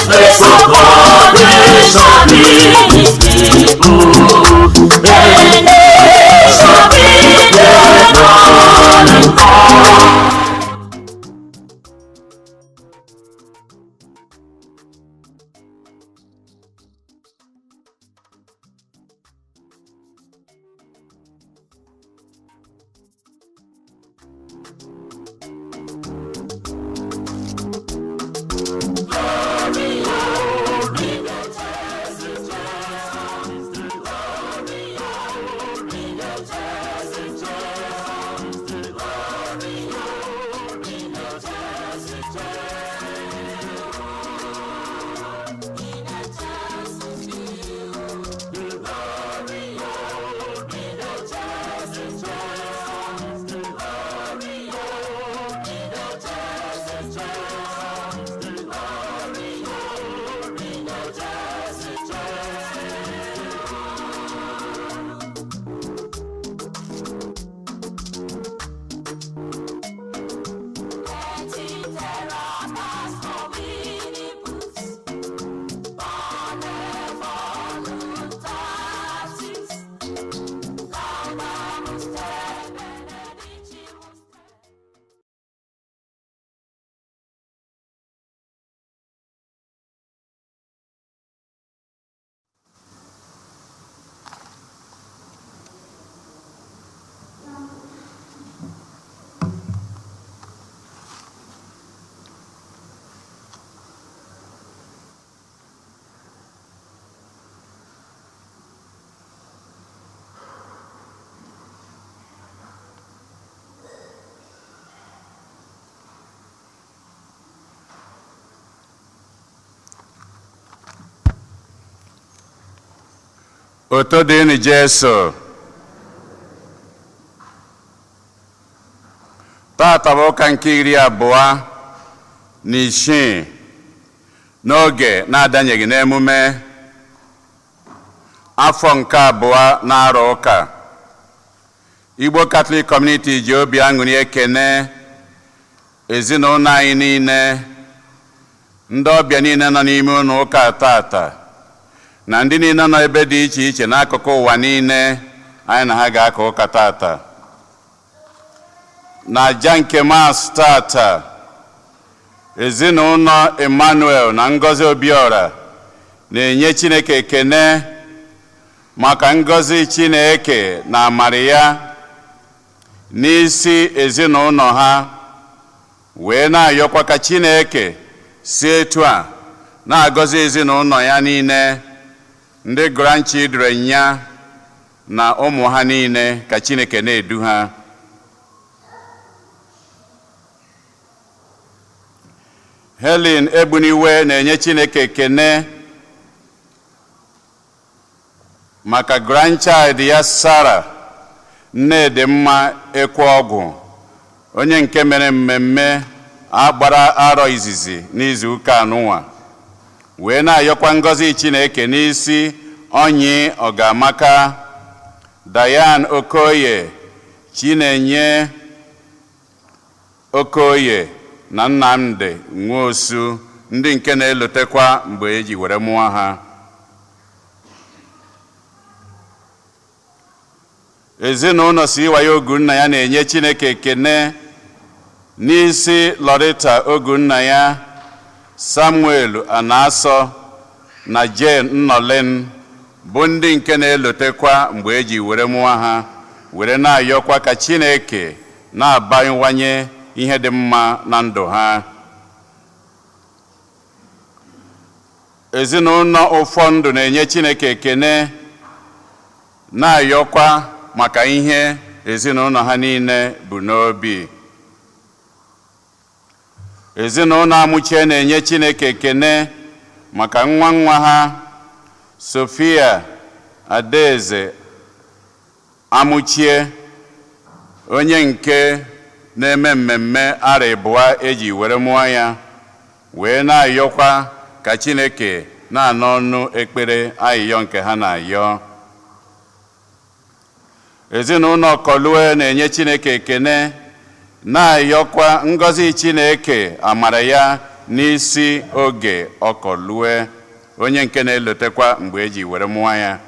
Place of glory shall be his people, and they shall be their darling God. Oto dịnụ Jesu. Tata bụ ụka nke 26 n'oge na-adanyeghị n'emume afọ nke 2 na-arọ ụka. Igbo Catholic Community ji obi aṅụrị ekene ezinụlọ anyị niile, ndị ọbịa niile nọ n'ime ụlọ ụka tata, na ndị niile nọ ebe dị iche iche n'akụkụ ụwa niile anyị na ha ga-aka ụka tata. Na aja nke Mass tata, ezinụlọ Emmanuel na Ngozi Obiora na-enye Chineke ekene maka ngozi Chineke na amara ya n'isi ezinụlọ ha, wee na-ayọkwa ka Chineke si etu a na-agọzi ezinụlọ ya niile, ndị grandchildren ya na ụmụ ha niile, ka Chineke na-edu ha. Helen Egbuniwe na-enye Chineke ekene maka grandchild ya Sarah Nnedimma Ekweọgwụ, onye nke mere mmemme agbara arọ izizi n'izu ụka anụnwa, wee na-ayọkwa ngọzi Chineke n'isi Onyi Ọgamaka, Diane Okoye, Chinenye Okoye na Nnamdi Nwosu, ndị nke na-elotekwa mgbe eji were mụọ ha. Ezinụlọ Siwaye Ogunna ya na-enye Chineke ekene n'isi Loretta Ogunna ya, Samuel Anaso na Jane Nnọlen, bụ ndị nke na-elotekwa mgbe eji were mụọ ha, were na-ayọkwa ka Chineke na-abawanye ihe dị mma na ndụ ha. Ezinụlọ ụfọdụ na-enye Chineke ekene na-ayọkwa maka ihe ezinụlọ ha niile bụ n'obi. Ezinụlọ Amuchie na-enye Chineke ekene maka nwa nwa ha Sophia Adaeze Amuchie, onye nke na-eme mmemme arọ ịbụọ eji were mụọ ya, wee na-ayọkwa ka Chineke na-anọ ọnụ ekpere ayịyọ nke ha na-ayọ. Ezinụlọ Kọlue na-enye Chineke ekene na-ayọkwa ngọzi Chineke amara ya N'isi oge ọkọlue, onye nke na-elotekwa mgbe eji were mụọ ya.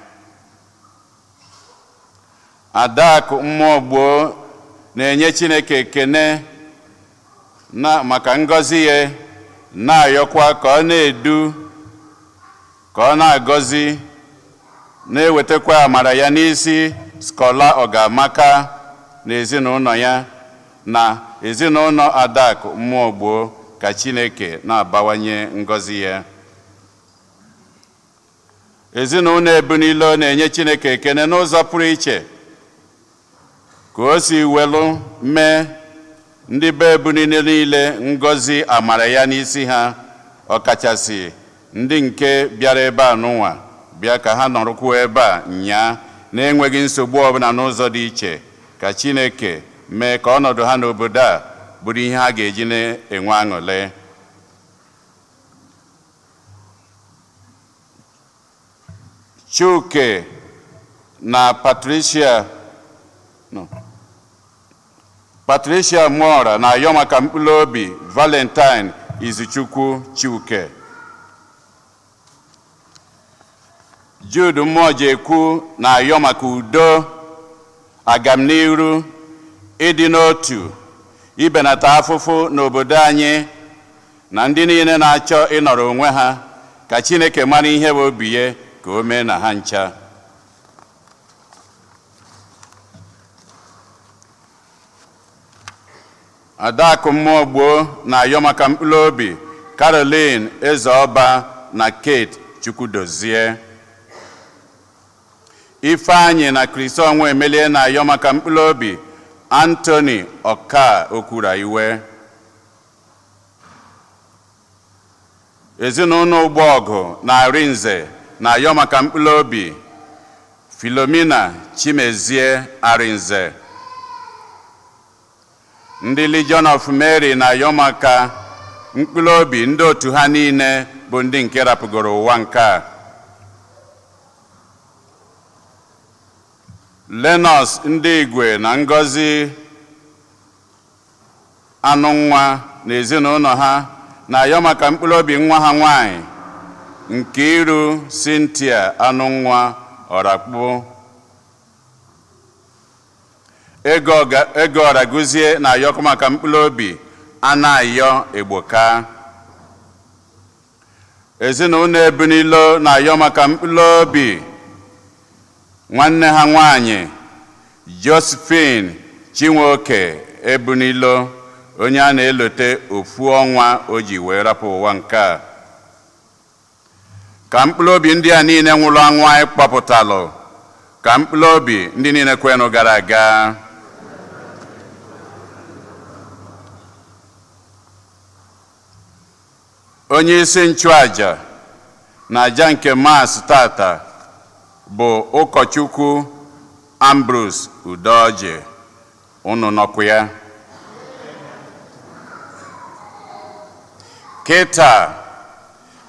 Adakụ Mmụọ Gboo na-enye Chineke ekene na maka ngọzi ya, na-ayọkwa ka ọ na-edu, ka ọ na-agọzi, na-ewetakwa amara ya n'isi Skola Ọgamaka na ezinụlọ ya na ezinụlọ Adakụ Mmụọ Gboo, ka Chineke na-abawanye ngọzi ya. Ezinụlọ Ebunilo na-enye Chineke ekene n'ụzọ pụrụ iche ka o si welu mee ndị be Ebunilo niile ngọzi amara ya n'isi ha, ọkachasị ndị nke bịara ebe a n'ụwa bịa ka ha nọrọkwuo ebe a nyaa na-enweghị nsogbu ọbụla n'ụzọ dị iche, ka Chineke mee ka ọnọdụ ha n'obodo a bụrụ ihe ha ga-eji na-enwe aṅụrị. Chuke na Patricia Mora na-ayọ maka mkpụrụ obi Valentine Izuchukwu Chuke. Jude Mmụọjekwu na-ayọ maka udo, agamniru, ịdị n'otu, ibenata afụfụ n'obodo anyị na ndị niile na-achọ ịnọrọ onwe ha, ka Chineke mara ihe bụ obi ya ka o mee na ha ncha. Adakụ Mmụọ Gboo na-ayọ maka mkpụrụ obi Caroline Ezeọba na Kate Chukwudozie. Ifeanyị na Krisonwe Emelie na-ayọ maka mkpụrụ obi Anthony Ọka Okwuraiwe. Ezinụlọ Ụgbọọgụ na Arinze na-ayọ maka mkpụrụ obi Philomena Chimezie Arinze. Ndị Legion of Mary na-ayọ maka mkpụrụ obi ndị otu ha niile bụ ndị nke rapụgoro ụwa nke a. Lenọs ndị Igwe na Ngozi Anụnwa na ezinụlọ ha na-ayọ maka mkpụrụ obi nwa ha nwanyị Nkiru Cynthia Anụnwa Ọrakpu. Ego Ọraguzie na-ayọkwa maka mkpụrụ obi Anayọ Egboka. Ezinụlọ Ebunilo na-ayọ maka mkpụrụ obi nwanne ha nwanyị Josephine Chinwoke Ebunilo, onye a na-elote ofu ọnwa o ji wee rapụ ụwa nke a. Ka mkpụrụ obi ndị a niile nwụrụ anwụ anyị kpọpụtalụ, ka mkpụrụ obi ndị niile kwenụ gara aga. Onye isi nchụaja na aja nke Mass tata bụ ụkọchukwu Ambrose Udoji. Unu nọkwa ya. Kịta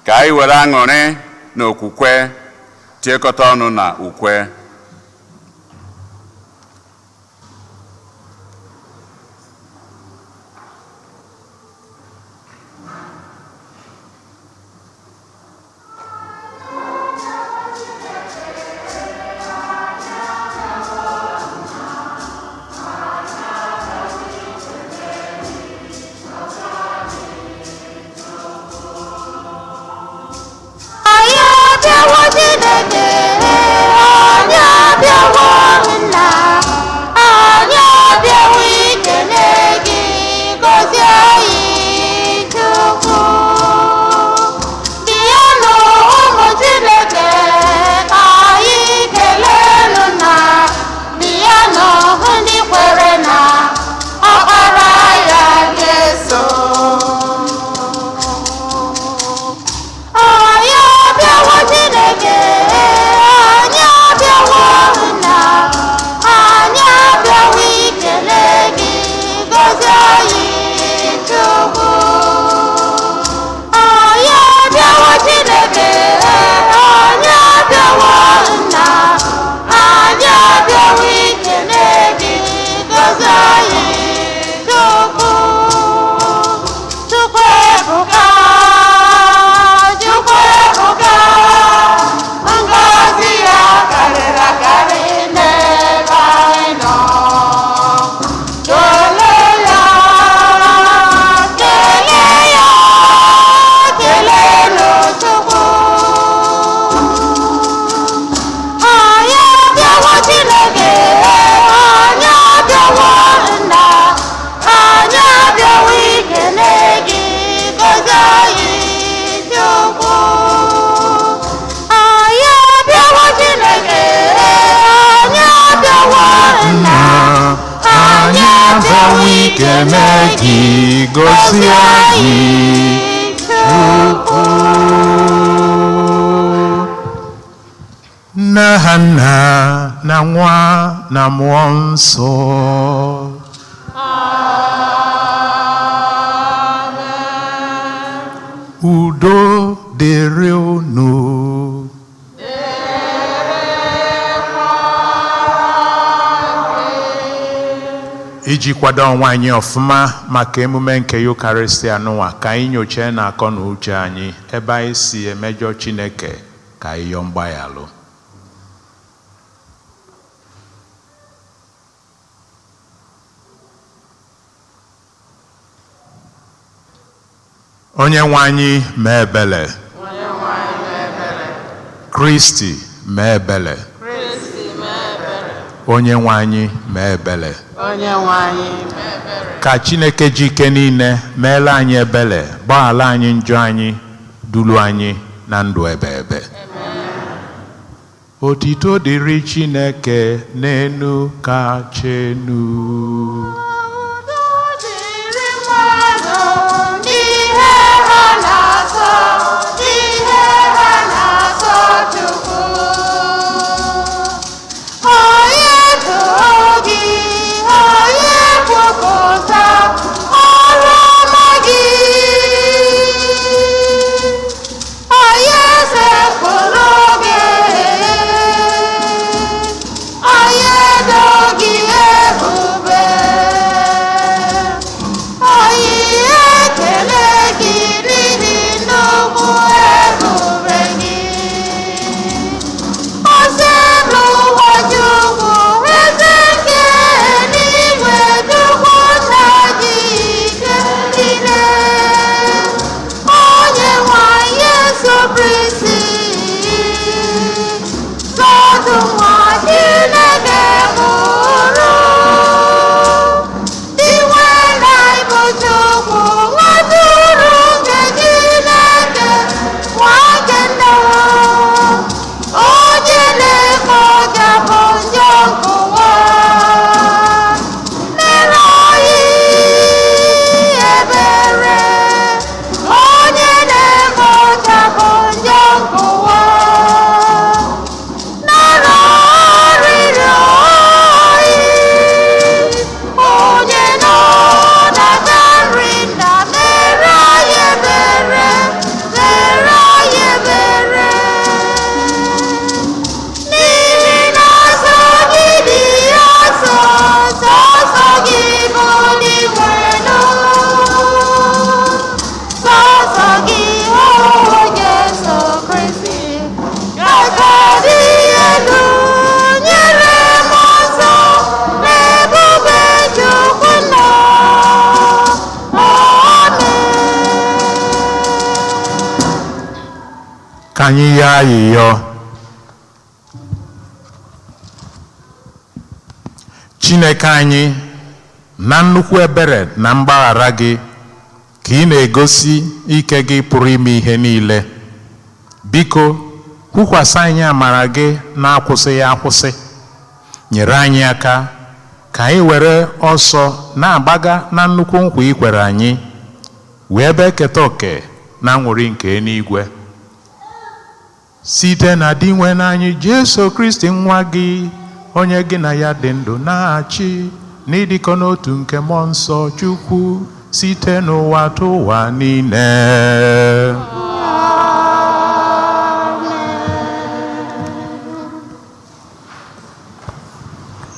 ka anyị were aṅụrị na okwukwe tiekọta ọnụ na ukwe. Anyị abịawo Chineke, anyị Abịawo ikele gị, gọzie anyị, Chukwu. N'aha Nna na Nwa na Mmụọ Nsọ. Udo dịrị unu. Iji kwado onwe anyị ọfụma maka emume nke Eucharistia nụnwa, ka anyị nyochee na akọ na uche anyị ebe anyị si emejọ Chineke, ka anyị yọọ mgbaghalụ. Onye nwe anyị mee ebele. Kristi mee ebele. Onye nwe anyị mee ebele. Onye nwe anyị mee ebere. Ka Chineke ji ike niile meela anyị ebele, gbaghara anyị njọ anyị, duru anyị na ndụ ebe ebe. Otito dịrị Chineke n'enu kacha enu. Udo dịrị mmadụ n'ihe ha na-asọ, n'ihe ha na-asọ Chukwu. Onye too gị, onye kwupụta ọrụ ọma gị. Onye sekpụrụ gị, onye do gị ebube. Anyị ekele gị n'ihi nnukwu ebube gị. Osebụlụwa Chukwu, eze nke eluigwe, Chukwu nna gị ike niile. Onye nwe anyị Yesu Kristi, Sọdụ nwa Chineke mụrụ. Iwe na ịbụ Chukwu, nwa tụrụ nke Chineke, nwa nke nna. Onye na-eme ọja bụ njọ nke ụwa. Mere anyị ebere. Onye na-eme ọja bụ njọ nke ụwa. Nara arịrịọ anyị. Onye nọ na nri na mere anyị ebere, mere anyị ebere. N'ihi na nsọ gị dị asọ, sọsọ gị bụ Dinwenụ. Sọsọ gị, o Jesu Kristi, aka dị elu nyere m ọsọ n'ebube Chukwu nọ. Amen. Ka anyị yọọ ayịyọ. Chineke anyị, na nnukwu ebere na mgbaghara gị ka ị na-egosi ike gị pụrụ ime ihe niile. Biko, kwukwasị anyị amara gị na-akwụsịghị akwụsị. Nyere anyị aka ka anyị were ọsọ na-agbaga na nnukwu nkwa i kwere anyị, wee ebe keta oke na nwụrị nke eluigwe. Site na Dinwenụ anyị Jesu Kristi nwa gị, onye gị na ya dị ndụ na-achị n'ịdịkọ n'otu nke mmụọ nsọ Chukwu, site n'ụwa tụwa niile.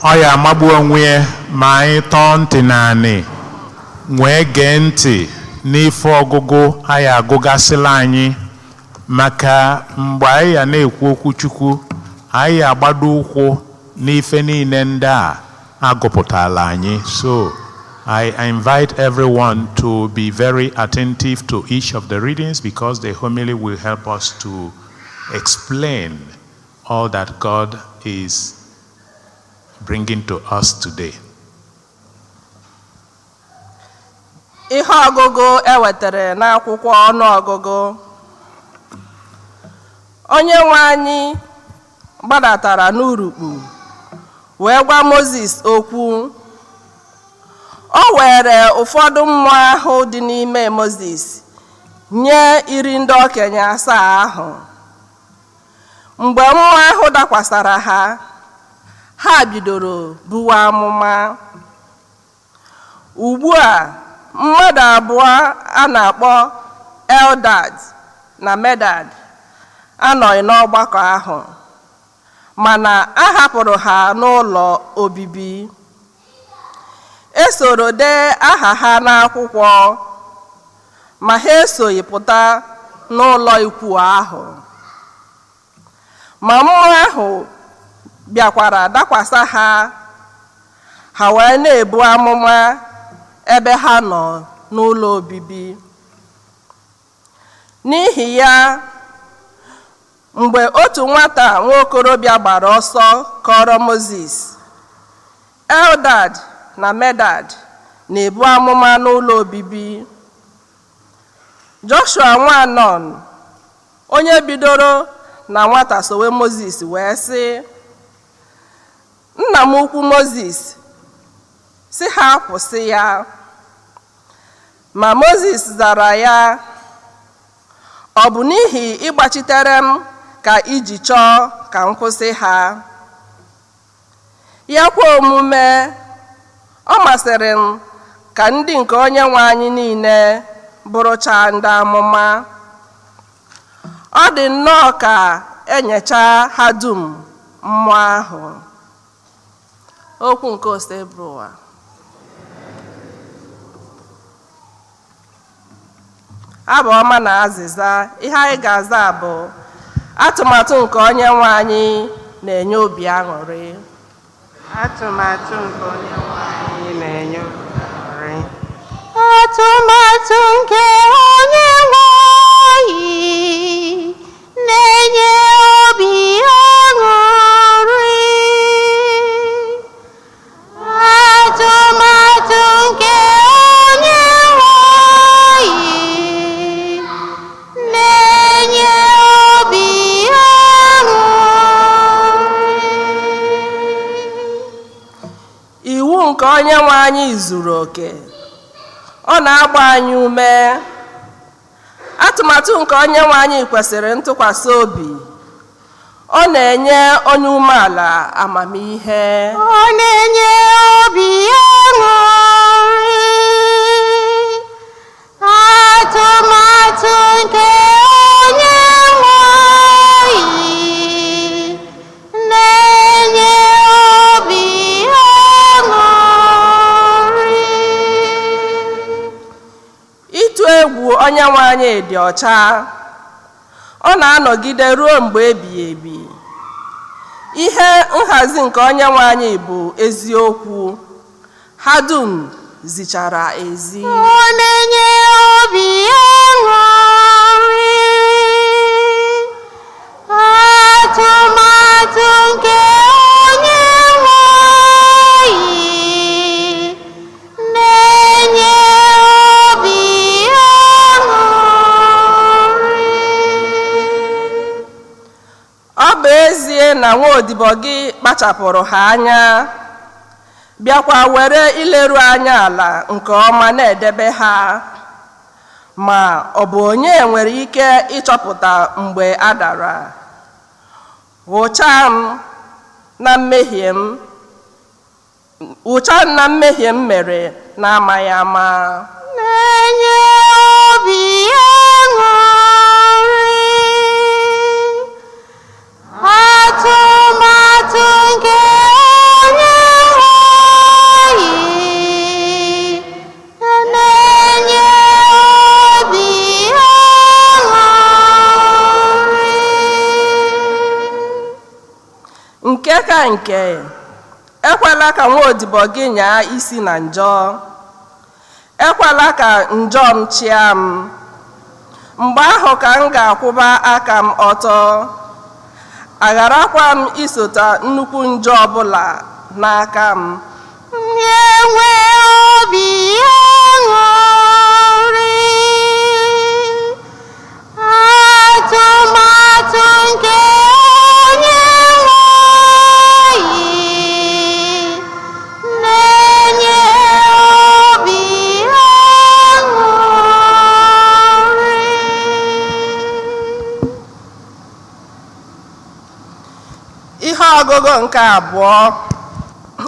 Ọ ya amagbu onwe ya ma anyị tọọ ntị naanị nwee gee ntị n'ife ọgụgụ anyị agụgasịla anyị, maka mgbe anyị ya na-ekwu okwu Chukwu, anyị agbado ụkwụ n'ife niile ndị a agụpụtala anyị. So I invite everyone to be very attentive to each of the readings, because the homily will help us to explain all that God is bringing to us today. Ihe ọgụgụ e wetara n'akwụkwọ ọnụọgụgụ. Onye nwe anyị gbadatara n'urukpu wee gwa Mozis okwu. O were ụfọdụ mmụọ ahụ dị n'ime Mozis nye 10 ndị okenye 7 ahụ. Mgbe mmụọ ahụ dakwasara ha, ha bidoro buwa amụma. Ugbu a, mmadụ 2 a na-akpọ Eldad na Medad anọghị n'ọgbakọ ahụ, mana a hapụrụ ha n'ụlọ obibi. Esoro dee aha ha n'akwụkwọ, ma ha esoghị pụta n'ụlọ ikwu ahụ. Ma mmụọ ahụ bịakwara dakwasa ha, ha wee na-ebu amụma ebe ha nọ n'ụlọ obibi. N'ihi ya, mgbe otu nwata nwaokorobịa gbara ọsọ kọrọ Mozis, Eldad na Medad na-ebu amụma n'ụlọ obibi. Joshua nwa Nun, onye bidoro na nwata sowe Mozis, wee sị, nna m ukwu Mozis, sị ha kwụsị ya. Ma Mozis zara ya, ọ bụ n'ihi ịgbachitere m ka iji chọọ ka m kwụsị ha? Ya kwa omume, ọ masịrị m ka ndị nke onye nwe anyị niile bụrụcha ndị amụma. Ọ dị nnọọ ka enyecha ha dum mmụọ ahụ. Okwu nke Osebụrụwa. Abụ ọma na azịza. Ihe anyị ga-aza bụ atụmatụ nke onye nwe anyị na-enye obi aṅụrị. Atụmatụ nke onye nwe anyị na-enye obi aṅụrị. Atụmatụ nke onye nwe anyị na-enye obi aṅụrị. Atụmatụ nke onye nwe anyị na-enye obi aṅụrị. Iwu nke onye nwe anyị zuru oke, ọ na-agba anyị ume. Atụmatụ nke onye nwe anyị kwesịrị ntụkwasị obi, ọ na-enye onye umeala amamihe. Ọ na-enye obi aṅụrị. Atụmatụ nke onye nwe anyị na-enye obi aṅụrị. Ịtụ egwu onye nwe anyị dị ọcha, ọ na-anọgide ruo mgbe ebighị ebi. Ihe nhazi nke onye nwe anyị bụ eziokwu, ha dum zichara ezi. Ọ na-enye obi aṅụrị. Atụmatụ nke onye nwe anyị na-enye obi aṅụrị. Ọ bụ ezie na nwa odibo gị kpachapụrụ ha anya, bịakwa were ileru anya ala nke ọma na-edebe ha, ma ọ bụ onye nwere ike ịchọpụta mgbe a dara? Wụchaa m na mmehie m, wụchaa m na mmehie m mere na-amaghị ama. Na-enye obi aṅụrị. Atụmatụ nke onye nwe anyị na-enye obi aṅụrị. Nke ka nke, ekwela ka nwa odibo gị nyaa isi na njọ, ekwela ka njọ m chịa m. Mgbe ahụ ka m ga-akwụba aka m ọtọ, agharakwa m isota nnukwu njọ ọbụla n'aka m. Na-enwe obi aṅụrị. Atụmatụ nke onye nwe anyị na-enye Ọgụgụ nke abụọ.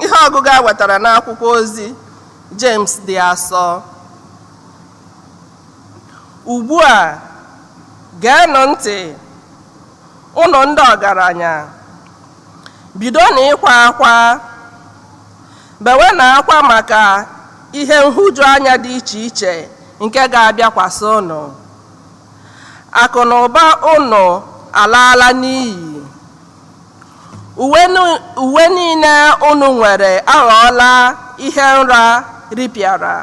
Ihe ọgụgụ a wetara n'akwụkwọ ozi James dị asọ. Ugbu a, geenụ ntị, ụnụ ndị ọgaranya, bido n'ịkwa akwa, bewe na akwa maka ihe nhụjuanya dị iche iche nke ga-abịakwasị ụnụ. Akụ na ụba ụnụ alaala n'iyi. Uwe niile ụnụ nwere aghọọla ihe nra ripịara.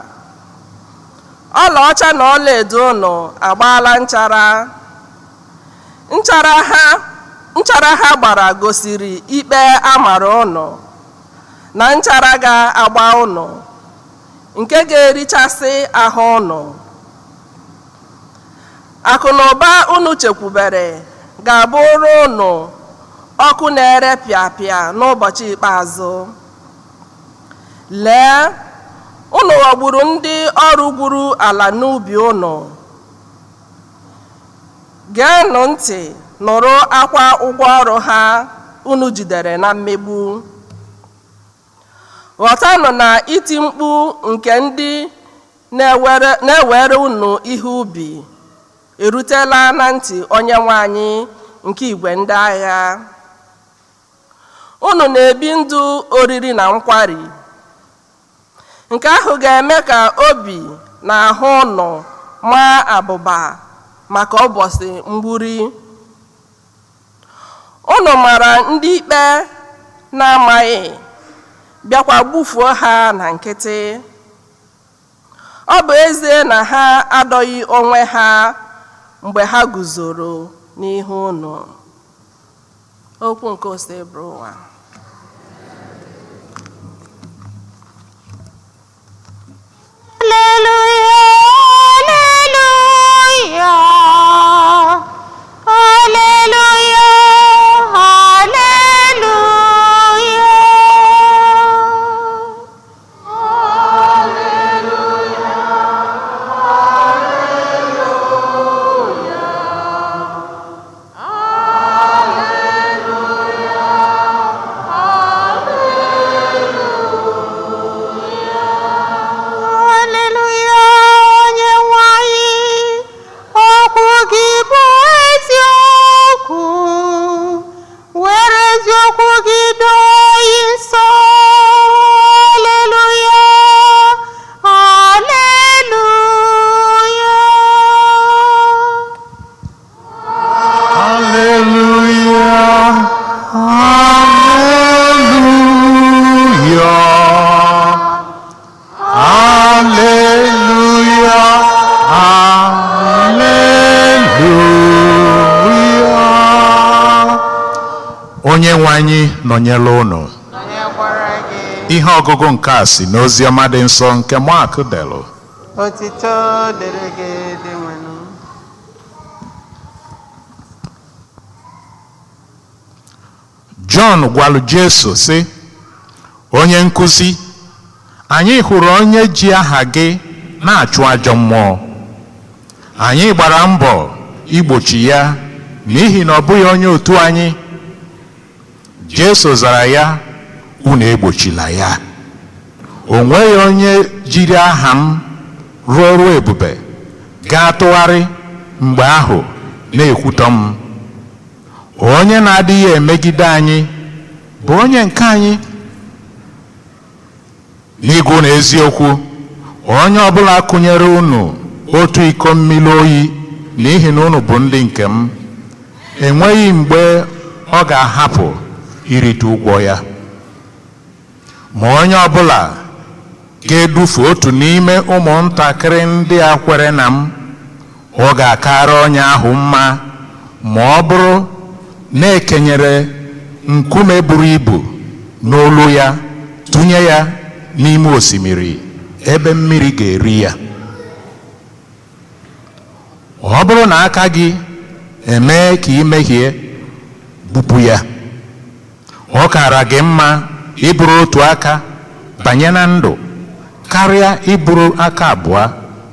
Ọlaọcha na ọlaedo ụnụ agbaala nchara. Nchara ha gbara gosiri ikpe amara ụnụ na nchara ga-agba ụnụ nke ga-erichasị ahụ ụnụ. Akụ na ụba unu chekwubere ga-abụrụ ụnụ ọkụ na-ere pịapịa n'ụbọchị ikpeazụ. Lee, unu ghọgburu ndị ọrụ gwuru ala n'ubi unu. Geenụ ntị nụrụ akwa ụgwọ ọrụ ha unu jidere na mmegbu. Ghọtanụ na iti mkpu nke ndị na-ewere unu ihe ubi erutela na ntị Onyenwe anyị nke igwe ndị agha. Unu na-ebi ndụ oriri na nkwari. Nke ahụ ga-eme ka obi na ahụ unu maa abụba maka ụbọchị mgburi. Unu mara ndị ikpe na-amaghị, bịakwa gbufuo ha na nkịtị. Ọ bụ ezie na ha adọghị onwe ha mgbe ha guzoro n'ihu unu. Okwu nke Osebụrụwa. Alleluia, Alleluia, Alleluia, Alleluia, Onyenwe anyị, okwu gị bụ eziokwu, were eziokwu gị doo anyị nsọ. Alleluia, Alleluia. Alleluia, Alleluia, Alleluia, Alleluia. Onye nwe anyị nọnyere unu. Nọnyekwara gị. Ihe ọgụgụ nke a si n'oziọma dị nsọ nke Mark delụ. Otito dịrị gị, Dinwenụ. Jọn gwalụ Jesu sị, onye nkụzi, anyị hụrụ onye ji aha gị na-achụ ajọ mmụọ. Anyị gbara mbọ igbochi ya n'ihi na ọ bụghị onye otu anyị. Jesu zara ya, unu egbochila ya. O nweghị onye jiri aha m rụọ ọrụ ebube ga-atụgharị mgbe ahụ na-ekwutọ m. Onye na-adịghị emegide anyị bụ onye nke anyị. N'ịgụ na eziokwu, onye ọbụla kụnyere unu otu iko mmiri oyi n'ihi na unu bụ ndị nke m, enweghị mgbe ọ ga-ahapụ irite ụgwọ ya. Ma onye ọbụla ga-edufu otu n'ime ụmụntakịrị ndị a kwere na m, ọ ga-akara onye ahụ mma ma ọ bụrụ na-ekenyere nkume buru ibu n'olu ya tụnye ya n'ime osimiri ebe mmiri ga-eri ya. Ọ bụrụ na aka gị emee ka ị mehie, bupụ ya. Ọ kara gị mma iburu otu aka banye na ndụ karịa iburu aka abụọ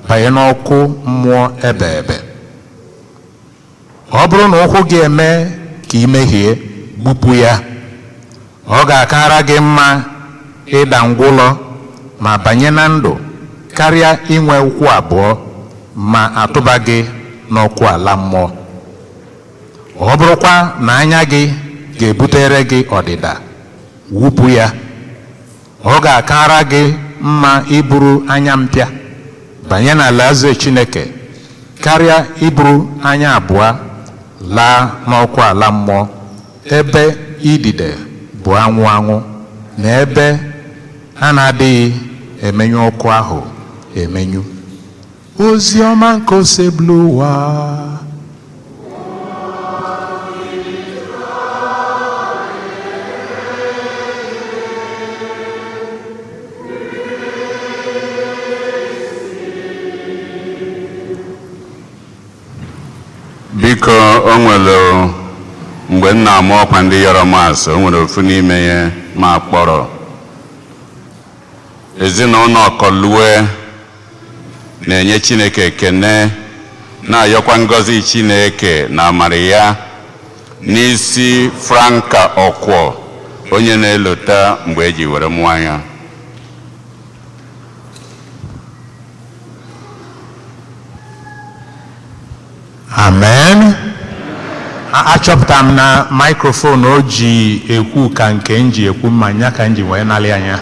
banye n'ọkụ mmụọ ebe ebe. Ọ bụrụ na ụkwụ gị emee ka ị mehie, gbupụ ya. Ọ ga-akara gị mma ịda ngwụlọ ma banye na ndụ karịa inwe ụkwụ abụọ ma atụba gị n'ọkụ ala mmụọ. Ọ bụrụkwa na anya gị ga-ebutere gị ọdịda, wụpụ ya. Ọ ga-akara gị mma iburu anya mpịa banye n'alaeze Chineke karịa iburu anya abụọ laa n'ọkụ ala mmụọ, ebe idide bụ anwụ anwụ na ebe a na-adịghị emenyu ọkụ ahụ emenyu. Ozi ọma nke Osebụlụwa. Biko, o nwere mgbe m na-ama ọkwa ndị yọrọ maasị, o nwere ofu n'ime ya ma kpọrọ ezinụlọ Ọkọlue na-enye Chineke ekene, na-ayọkwa ngọzi Chineke na amara ya n'isi Franka Ọkwọ, onye na-elota mgbe eji were mụọ ya. Amen. Achọpụtara m na microphone o ji ekwu ka nke m ji ekwu mmanya ka m ji wee nalị anya.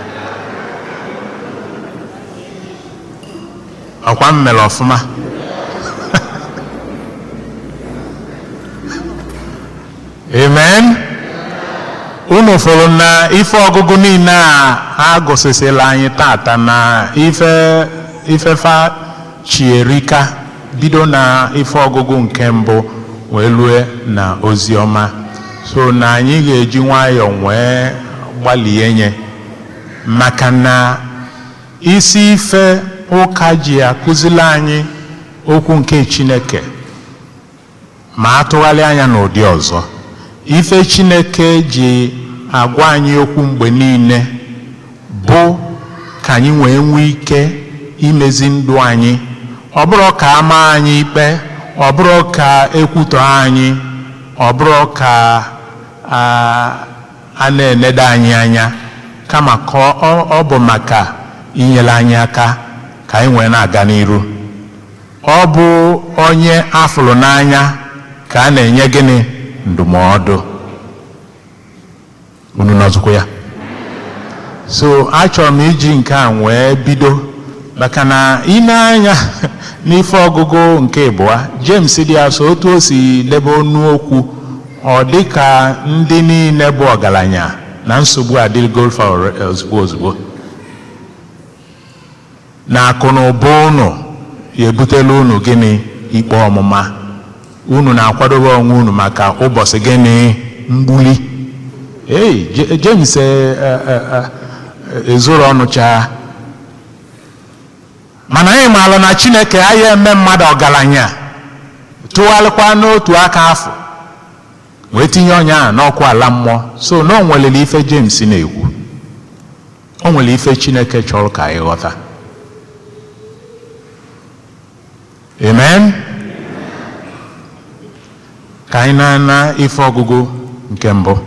Ọkwa m mere ọfụma. Amen. Unu fụrụ na ife ọgụgụ niile a agụsịsịla anyị tata na ife ifefa chierika bido na ife ọgụgụ nke mbụ wee lue na ozi ọma, so na anyị ga-eji nwayọọ wee gbalie nye, maka na isi ife ụka ji akụzili anyị okwu nke Chineke ma atụgharị anya n'ụdị ọzọ. Ife Chineke ji agwa anyị okwu mgbe niile bụ ka anyị wee nwee ike imezi ndụ anyị. Ọ bụrụ ka a maa anyị ikpe, ọ bụrụ ka ekwutọ anyị, ọ bụrụ ka a na-enedo anyị anya, kama ka ọ bụ maka inyere anyị aka ka anyị wee na-aga n'iru. Ọ bụ onye afụrụ n'anya ka a na-enye gịnị? Ndụmọdụ. Unu nọzụkwa ya? So achọrọ m iji nke a wee bido, maka na ị na-anya n'ife ọgụgụ nke abụọ James dị asọ, otu o si debe ọnụ okwu, ọ dị ka ndị niile bụ ọgaranya na nsogbu adịgo fa ozugbo ozugbo, na akụ na ụba unu ya ebutela unu gịnị? Ikpe ọmụma. Unu na-akwadobe onwe unu maka ụbọchị gịnị? Mgbuli. Ei, James ezoro ọnụcha, mana anyị maara na Chineke anyị eme mmadụ ọgaranya tụgharịkwa n'otu aka afọ wee tinye onye ahụ n'ọkụ ala mmụọ. So na o nwelere ife James na-ekwu, o nwere ife Chineke chọrọ ka anyị ghọta. Amen. Ka anyị na-ana ife ọgụgụ nke mbụ,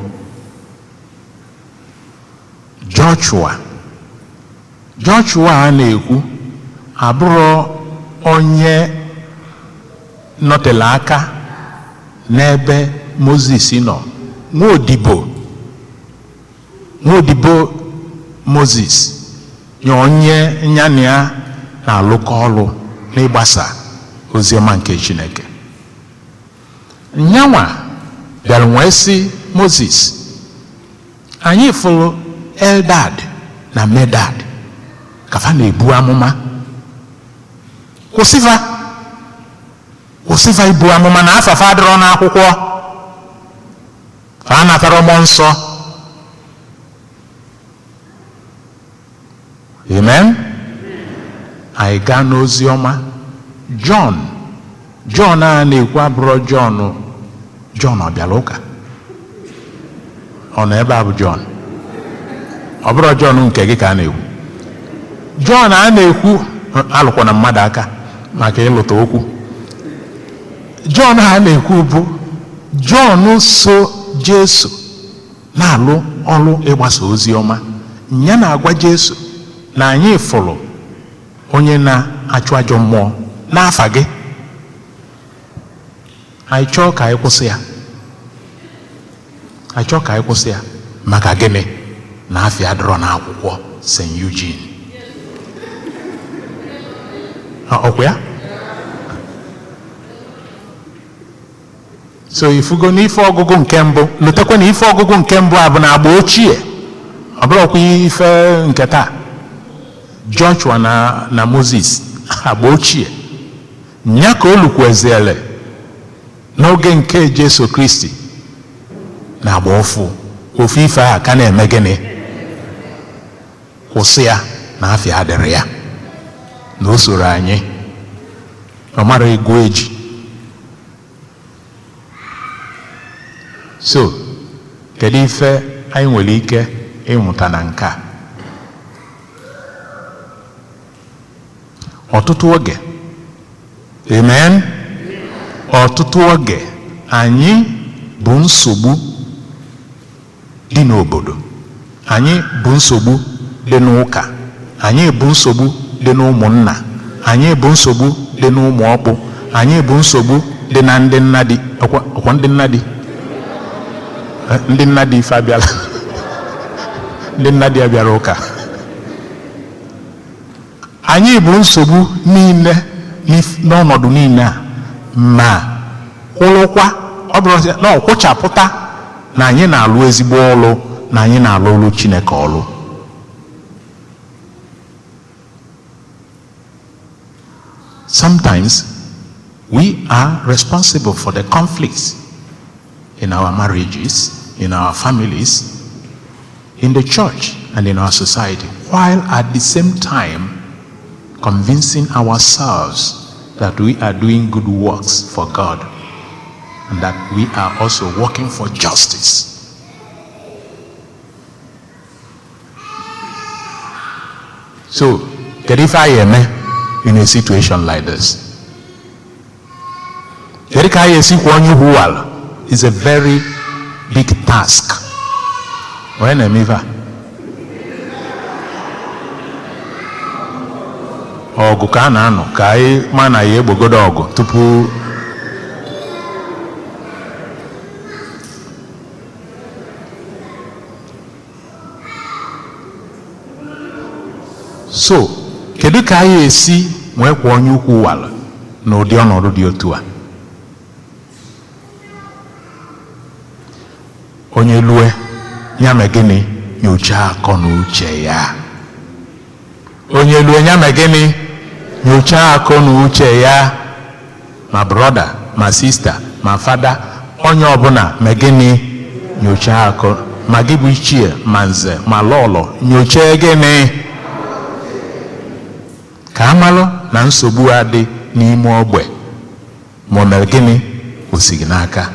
Joshua. Joshua a na-ekwu abụrụ onye nọtele aka n'ebe Moses nọ, nwaodibo Moses, nye onye ya na ya na-alụkọ ọlụ n'ịgbasa oziọma nke Chineke. Nyanwa bịara wee sị Moses, anyị fụrụ Eldad na Medad ka fa na-ebu amụma, kwụsịfa ibu amụma na afafa adịrọ n'akwụkwọ, fa natara mmụọ nsọ. Amen. Anyị gaa n'ozi ọma John. John a na-ekwu abụrọ John. John ọ bịara ụka? Ọ nọ ebe a bụ John. Ọ bụrụ John nke gị ka a na-ekwu. John a na-ekwu alụkwana mmadụ aka maka ịlụta okwu. John a na-ekwu bụ John so Jesu Na-alụ ọrụ ịgbasa ozi ọma. Ya na-agwa Jesu na anyị fụrụ onye na-achụ ajọ mmụọ n'afa gị. Anyị chọọ ka anyị kwụsị ya. Anyị chọọ ka anyị kwụsị ya maka gịnị? Na afịa adịrọ n'akwụkwọ St. Eugene. Ọkwa ya? So ifugo n'ife ọgụgụ nke mbụ, lotekwa na ife ọgụgụ nke mbụ a bụ na agba ochie, ọ bụrụkwa ife nke taa. Joshua na Moses, agba ochie. Nya ka o lukweziele n'oge nke Jesu Kristi na agba ọfụ, ofu ife a ka na-eme gịnị? Kwụsị ya na afịa adịrị ya, na o soro anyị, ọ mara egwu eji. So, kedu ife anyị nwere ike ịmụta na nke a? Ọtụtụ oge, amen, ọtụtụ oge anyị bụ nsogbu dị n'obodo, anyị bụ nsogbu dị n'ụka, anyị bụ nsogbu dị n'ụmụnna, anyị bụ nsogbu dị n'ụmụ ọkpụ, anyị bụ nsogbu dị na ndị nnadi, ọkwa ndị nnadi, ndị nnadi ife abịala, ndị nnadi abịara ụka. Anyị bụ nsogbu niile n'ọnọdụ niile a, ma kwụrụkwa, ọ bụrụ na ọ kwụchapụta na anyị na-alụ ezigbo ọlụ, na anyị na-alụ ọlụ Chineke ọlụ. Sometimes we are responsible for the conflicts in our marriages, in our families, in the church, and in our society, while at the same time convincing ourselves that we are doing good works for God and that we are also working for justice. So, kedu ife anyị eme in a situation like this? Kedu ka anyị esi kwụọ onye ugwu ala? Is a very big task. Onye na-eme ife a? Ọgụ ka a na-anọ ka anyị ma na ya egbogodo ọgụ tupu. So, kedu ka anyị esi nwee kwa onye ukwu wala n'ụdị ọnọdụ dị otu a? Onye lue, ya mee gịnị? Nyochaa akọ na uche ya. Onye lue, ya mee gịnị? Nyochaa akọ na uche ya. Ma brọda, ma sista, ma fada, onye ọbụla mee gịnị? Nyochaa akọ. Ma gị bụ ichie, ma nze, ma lọlọ, nyochaa gịnị? Ka amalụ na nsogbu a dị n'ime ogbe, ma o mere gịnị? O si gị n'aka.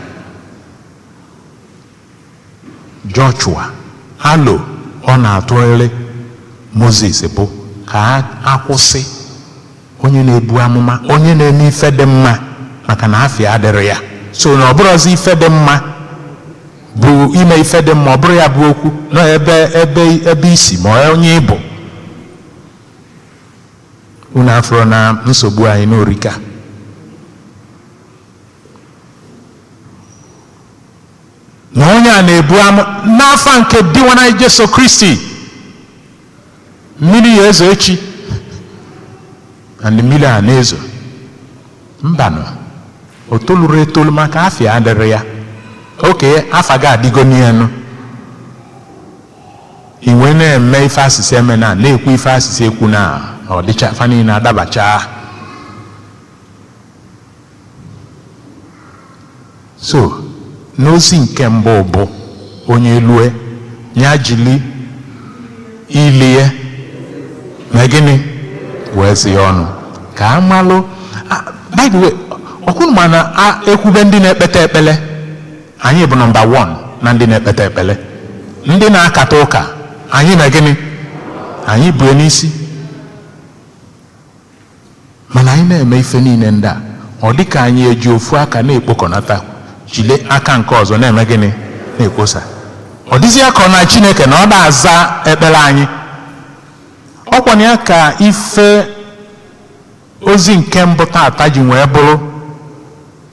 Joshua, alo ọ na-atụgharị Moses bụ ka akwụsị onye na-ebu amụma, onye na-eme ife dị mma, maka na afịa adịrị ya. So na ọ bụrụzi ife dị mma bụ ime ife dị mma, ọ bụrụ ya bụ okwu nọ ebe ebe ebe isi ma onye ịbụ. Unu afụrụ na nsogbu anyị n'orika. Na onye a na-ebu ama n'afa nke Dinwenụ Jesu Kristi, mmiri ya ezo echi, and mmiri a na-ezo. Mbanụ, o toluru etolu maka afịa adịrị ya. Oke afa ga adịgo n'elu. I wee na-eme ife asịsị eme na na-ekwu ife asịsị ekwu na ọ dịcha fa niile adabacha. So, n'ozi nke mbụ bụ onye lue ya jili ilie na gịnị wee sị ya ọnụ ka amalụ. By the way, ọkwụrụ ma na ekwube ndị na-ekpete ekpele, anyị bụ nọmba 1 na ndị na-ekpete ekpele. Ndị na-akata ụka anyị na gịnị? Anyị bụ n'isi. Mana anyị na-eme ife niile ndị a, ọ dị ka anyị eji ofu aka na-ekpokọnata, jide aka nke ọzọ na-eme gịnị? Na-ekposa. Ọ dịzịa ka ọ na Chineke na ọ na-aza ekpere anyị. Ọkwa na ya ka ife ozi nke mbụ tata ji wee bụrụ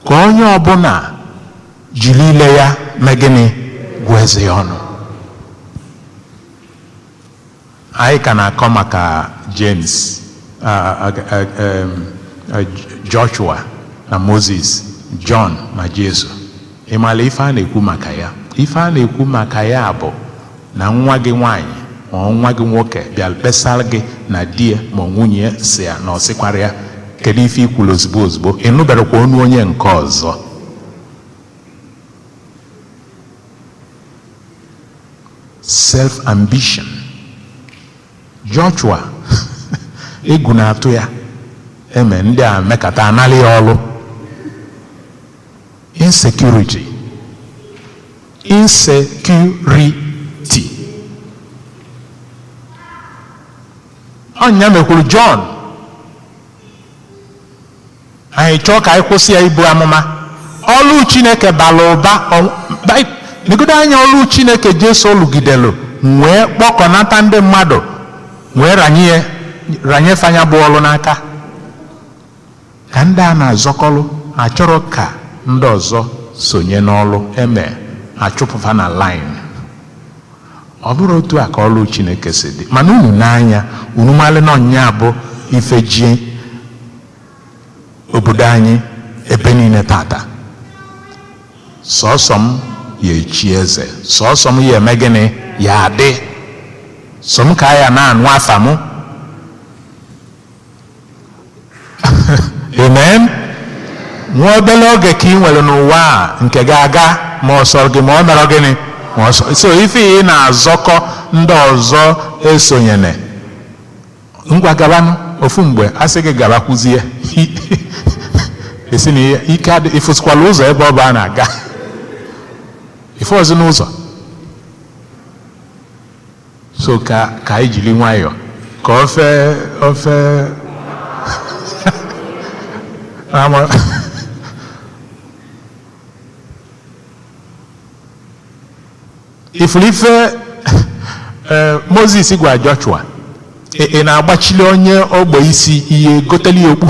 ka onye ọbụla jiri ile ya mee gịnị? Gụọ eze ya ọnụ. Anyị ka na-akọ maka James, Joshua na Moses, John na Jesu. Ị maara ife a na-ekwu maka ya? Ife a na-ekwu maka ya bụ na nwa gị nwaanyị ma ọ nwa gị nwoke bịa kpesara gị na di ya ma nwunye ya si ya na ọ sịkwara ya, kedu ife i kwuru ozugbo ozugbo? Ị nụberekwa ọnụ onye nke ọzọ. Self-ambition. Joshua egwu na-atụ ya, eme ndị a mekata analị ya ọlụ. Insecurity. Insecurity. Ọnya mekwuru John. Anyị chọọ ka anyị kwụsị ya ibu amụma. Ọlụ Chineke bara ụba. Negodo anya ọlụ Chineke Jesu lụgidelu wee kpọkọnata ndị mmadụ wee ranye fanya bụ ọlụ n'aka. Ka ndị a na-azọkọlụ achọrọ ka ndị ọzọ sonye n'ọlụ eme achụpụfa na line. Ọ bụrụ otu a ka ọlụ Chineke si dị. Mana unu n'anya unu malị na ọnya bụ ife ji obodo anyị ebe niile tata. Sọsọ m ya echi eze, sọsọ m ya eme gịnị? Ya adị. Sọ m ka ya na-anụ afa m. Amen. Nwa obere oge ka ị nwere n'ụwa a nke ga-aga ma ọ sọrọ gị ma ọ mere gịnị? Ma ọ sọ. So ife ị na-azọkọ ndị ọzọ esonyene. Ngwa gabanụ ofu mgbe a sị gị gabakwuzie. Esi na ike adị, ịfụsịkwala ụzọ ebe ọ bụ a na-aga. Ife ọzọ n'ụzọ. So ka anyị jiri nwayọọ ka ofe ofe ama. Ifulife Moses gwa Joshua, ị na-agbachili onye ogbe isi ihe goteli okpu.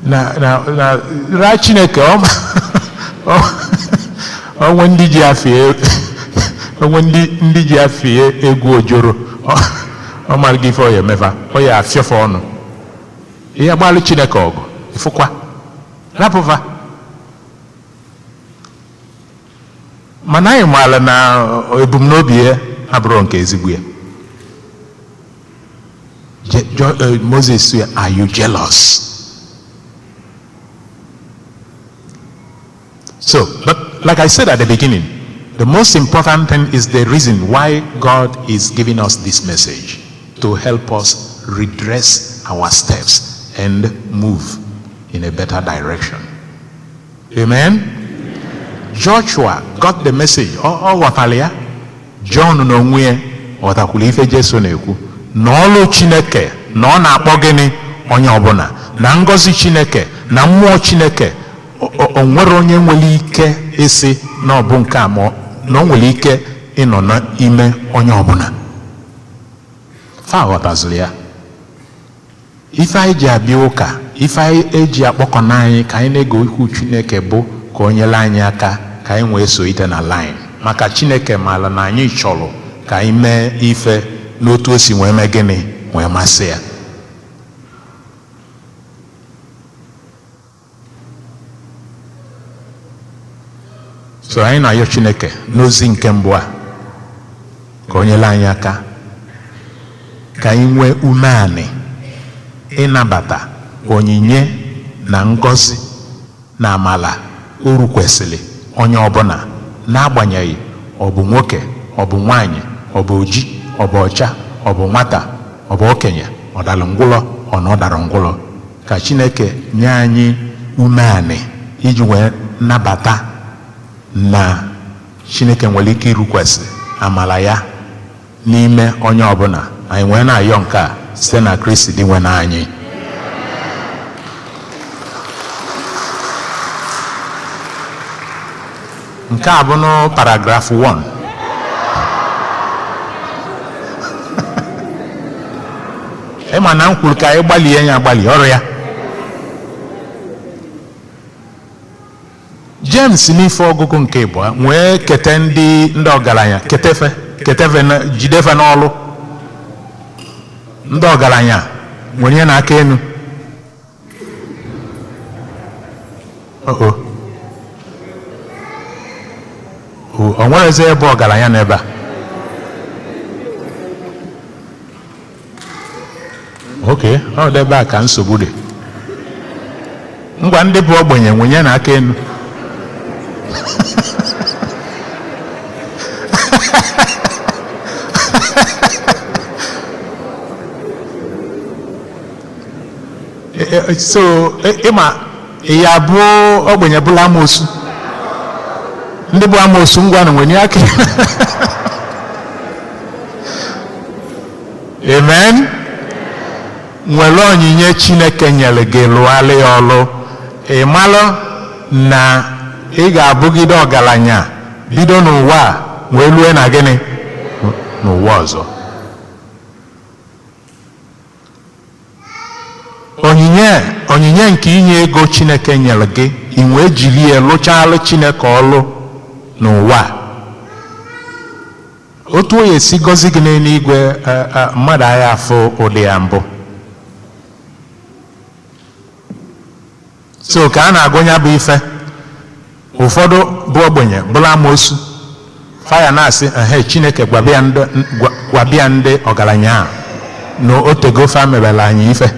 Na na na ra Chineke onwe ndị ji afie, onwe ndị ji afie egwu ojoro. Ọ mara gị ife ọ ya emefa, ọ ya afịọfa ọnụ. Ihe gbalụ Chineke ọgụ, ịfụkwa rapụfa. Mana anyị maara na ebumnobi ya abụrụ nke ezigbo ya. Moses sị, are you jealous? So, but like I said at the beginning, the most important thing is the reason why God is giving us this message, to help us redress our steps and move in a better direction. Amen? Joshua got the message. Ọ ghọtara ya. John n'onwe ya ghọtakwuru ife Jesu na-ekwu. Na ọlụ Chineke na ọ na-akpọ gịnị onye ọbụla, na ngọzi Chineke na mmụọ Chineke, o nwere onye nwere ike ịsị na ọ bụ nke a, ma na o nwere ike ịnọ n'ime onye ọbụla. Fa ghọtaziri ya. Ife anyị ji abịa ụka, ife anyị eji akpọkọna anyị ka anyị na-ege okwu Chineke bụ ka o nyere anyị aka ka anyị wee so ite na line. Maka Chineke maara na anyị chọrọ ka anyị mee ife n'otu o si wee mee gịnị wee masị ya. So anyị na-ayọ Chineke n'ozi nke mbụ a ka o nyere anyị aka ka anyị nwee umeanị ịnabata onyinye na ngọzi na amala uru kwesịrị onye ọbụla, n'agbanyeghị ọ bụ nwoke, ọ bụ nwaanyị, ọ bụ oji, ọ bụ ọcha, ọ bụ nwata, ọ bụ okenye, ọ dara ngwụlọ, ọ na ọ dara ngwụlọ. Ka Chineke nye anyị umeanị iji wee nabata na Chineke nwere ike irukwesị amala ya n'ime onye ọbụla. Anyị wee na-ayọ nke a site na Kristi dị nwe anyị. Nke a bụ nụ paragraf 1. Ịma na m kwuru ka anyị gbalie ya agbalị ọrụ ya. James n'ife ọgụgụ nke ịbụọ nwee kete ndị ọgaranya ketefe ketefe jidefe n'ọlụ. Ndị ọgaranya nwere ihe n'aka enu. O nwerezi ebe ọgaranya n'ebe a. Ok, ọ dị ebe a ka nsogbu dị. Ngwa ndị bụ ogbenye nwunye n'aka enu. So ịma ya bụ ogbenye bụla amoosu. Ndị bụ amoosu ngwa na nwenye aka. Amen. Nwere onyinye Chineke nyere gị lụgharị ya ọlụ. Ị malụ na ị ga-abụgide ọgaranya bido n'ụwa a wee lue na gịnị? N'ụwa ọzọ. Onyinye nke inye ego Chineke nyere gị, ị wee jiri ya lụchalụ Chineke ọlụ n'ụwa. Otu o esi gọzi gị n'eluigwe, mmadụ agha afụ ụdị ya mbụ. So ka a na-agụnya bụ ife, ụfọdụ bụ ogbenye bụrụ amoosu, faya na-asị ehe Chineke gwabịa ndị ọgaranya a na otego fa mebere anyị ife.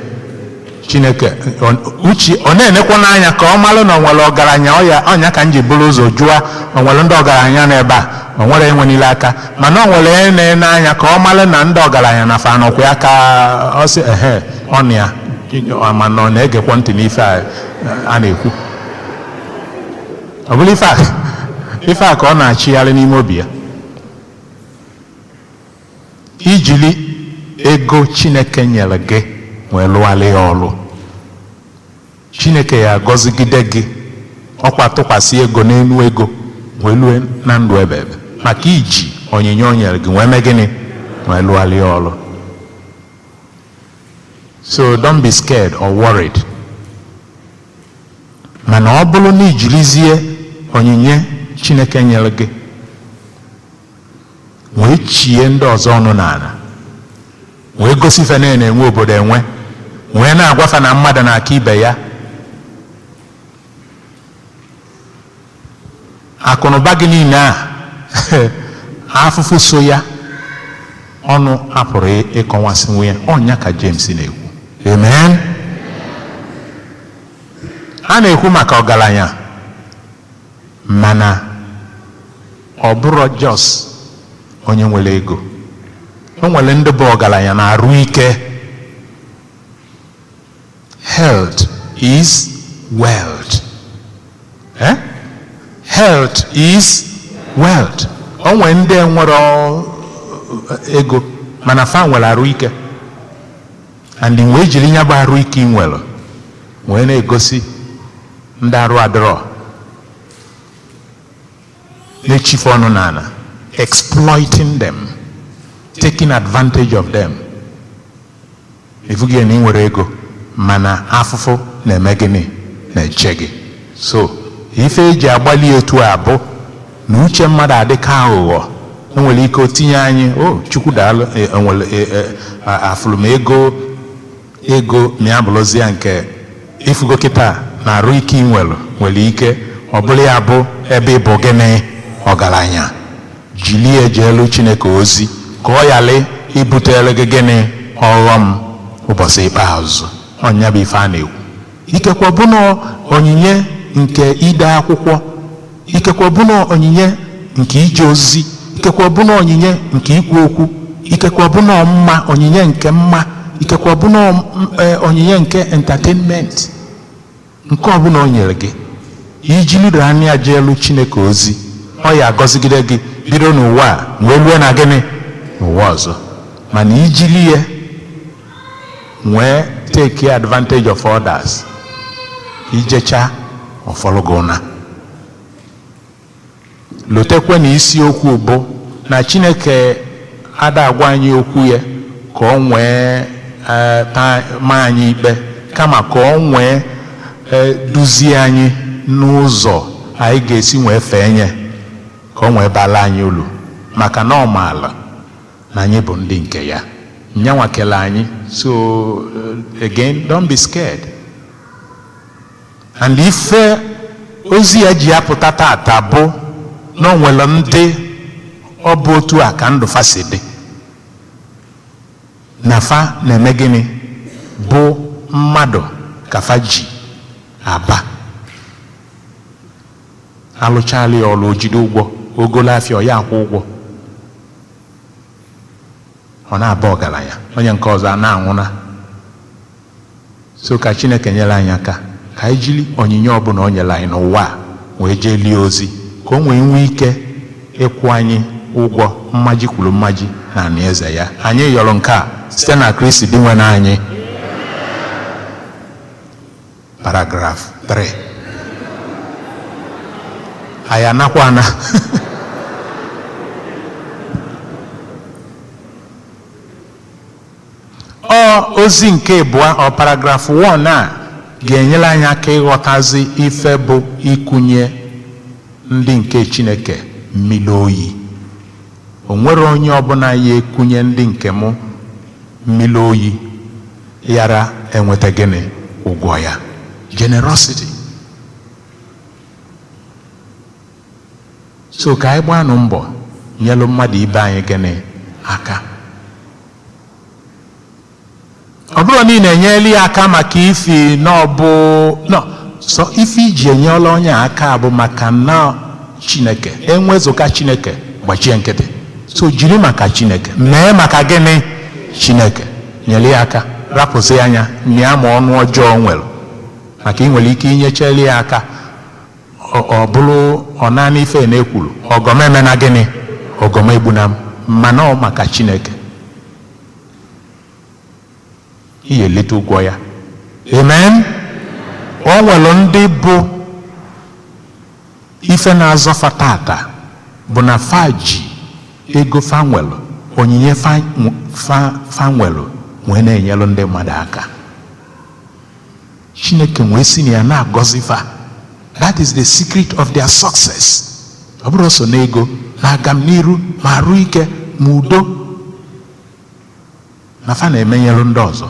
Chineke uche ọ na-enekwa n'anya ka ọ malụ na ọ nwere ọgaranya ọnya ka m ji bụrụ ụzọ jụọ ọ nwere ndị ọgaranya n'ebe a, ọ nwere enwenile aka, mana ọ nwere na-ene anya ka ọ malụ na ndị ọgaranya na fa nọkwa ya ka ọ sị ehe ọ na ya mana ọ na-egekwa ntị n'ife a na-ekwu. Ọ bụrụ ife a ka ọ na-achịgharị n'ime obi ya. Ijili ego Chineke nyere gị wee lụgharị ya ọlụ, Chineke ya agọzigide gị ọkwa tụkwasị ego n'elu ego wee lue na ndụ ebe ebe maka iji onyinye o nyere gị wee mee gịnị? Wee lụgharị ya ọlụ. So don't be scared or worried. Mana ọ bụrụ na ijirizie onyinye Chineke nyere gị wee chie ndị ọzọ ọnụ n'ala, wee gosi ife na-enwe obodo enwe, wee na-agwafa na mmadụ na-aka ibe ya, akụnụba gị niile a afụfụ so ya ọnụ apụrụ ịkọwasị nwe ya. Ọnya ka James na-ekwu. Amen. A na-ekwu maka ọgaranya, mana ọ bụrụ jos onye nwere ego. O nwere ndị bụ ọgaranya na-arụ ike. Health is wealth. Health is wealth. O nwere ndị nwere ego mana fa nwere arụ ike, and wee jiri ya bụ arụ ike ị nwere wee na-egosi ndị arụ adịrọ, na-echife ọnụ n'ala, exploiting them, taking advantage of them. Ifugi na ị nwere ego mana afụfụ na-eme gịnị? Na-eche gị. So ife eji agbalị etu a bụ na uche mmadụ adịka aghụghọ. Enwere ike otinye anyị o Chukwu daalụ, enwere afụrụ m ego ma ya bụrụzie nke ifugo kịta na arụ ike ị nwere nwere ike ọ bụrụ ya bụ ebe ịbụ gịnị? Ọgaranya. Jilie jeelu Chineke ozi ka ọ yalị ibutere gị gịnị? Ọghọm ụbọchị ikpeazụ. Ọnya bụ ife a na-ekwu. Ikekwe ọbụna onyinye nke ide akwụkwọ, ikekwe ọbụna onyinye nke ije ozi, ikekwe ọbụna onyinye nke ikwu okwu, ikekwe ọbụna mma onyinye nke mma, ikekwe ọbụna onyinye nke entertainment, nke ọbụla o nyere gị, iji lido anya jeelu Chineke ozi, ọ ya agọzigide gị bido n'ụwa a wee lue na gịnị? N'ụwa ọzọ. Mana ijili ya nwee take advantage of others, ijecha ọfọlụgụ na. Lotekwe na isiokwu bụ na Chineke ada agwa anyị okwu ya ka ọ nwee maa anyị ikpe, kama ka ọ nwee duzie anyị n'ụzọ anyị ga-esi nwee fee nye, ka ọ nwee bala anyị ulu, maka na ọ maala na anyị bụ ndị nke ya. Nyanwa kele anyị. So again, don't be scared. And ife ozi ya ji apụta tata bụ na o nwere ndị ọ bụ otu a ka ndụ fa si dị, na fa na-eme gịnị bụ mmadụ ka fa ji aba. Alụchala ya ọlụ, ojide ụgwọ, ogolo afịa ọ ya akwụ ụgwọ, ọ na-aba ọgaranya, onye nke ọzọ a na-anwụna. So ka Chineke nyere anyị aka ka anyị jiri onyinye ọbụla o nyere anyị n'ụwa a wee jee lie ozi, ka o nwee nwee ike ịkwụ anyị ụgwọ mmaji kwuru mmaji na alaeze ya. Anyị yọrọ nke a site na Kristi dị nwe anyị. Paragraph 3. Anyị anakwana. Ọ ozi nke abụọ, ọ paragraph 1 a ga-enyere anyị aka ịghọtazi ife bụ ịkụnye ndị nke Chineke mmiri oyi. O nwere onye ọbụla ya ekunye ndị nke mụ mmiri oyi yara enweta gịnị ụgwọ ya. Generosity. So ka anyị gbanụ mbọ nyelụ mmadụ ibe anyị gịnị aka. Ọ bụrụ na ị na-enyela ya aka maka ifi na ọ bụ no, so ife iji enyela onye aka bụ maka na Chineke enwezuga Chineke gbachie nkịtị. So jiri maka Chineke mee maka gịnị Chineke, nyere ya aka, rapụsị anya nye ma ọnụ ọjọọ nwere, maka ị nwere ike inyechela ya aka ọ bụrụ ọ naanị ife na-ekwuru ọgọmeme na gịnị ọgọmegbuna m, mana ọ maka Chineke ihe eleta ụgwọ ya. Amen. O nwere ndị bụ ife na-azọfa tata bụ na fa ji ego fa nwelu, onyinye fa nwelu wee na-enyelu ndị mmadụ aka. Chineke wee si na ya na-agọzi fa. That is the secret of their success. Ọ bụrụ so n'ego na-aga m n'iru ma arụ ike ma udo na fa na-emenyelu ndị ọzọ.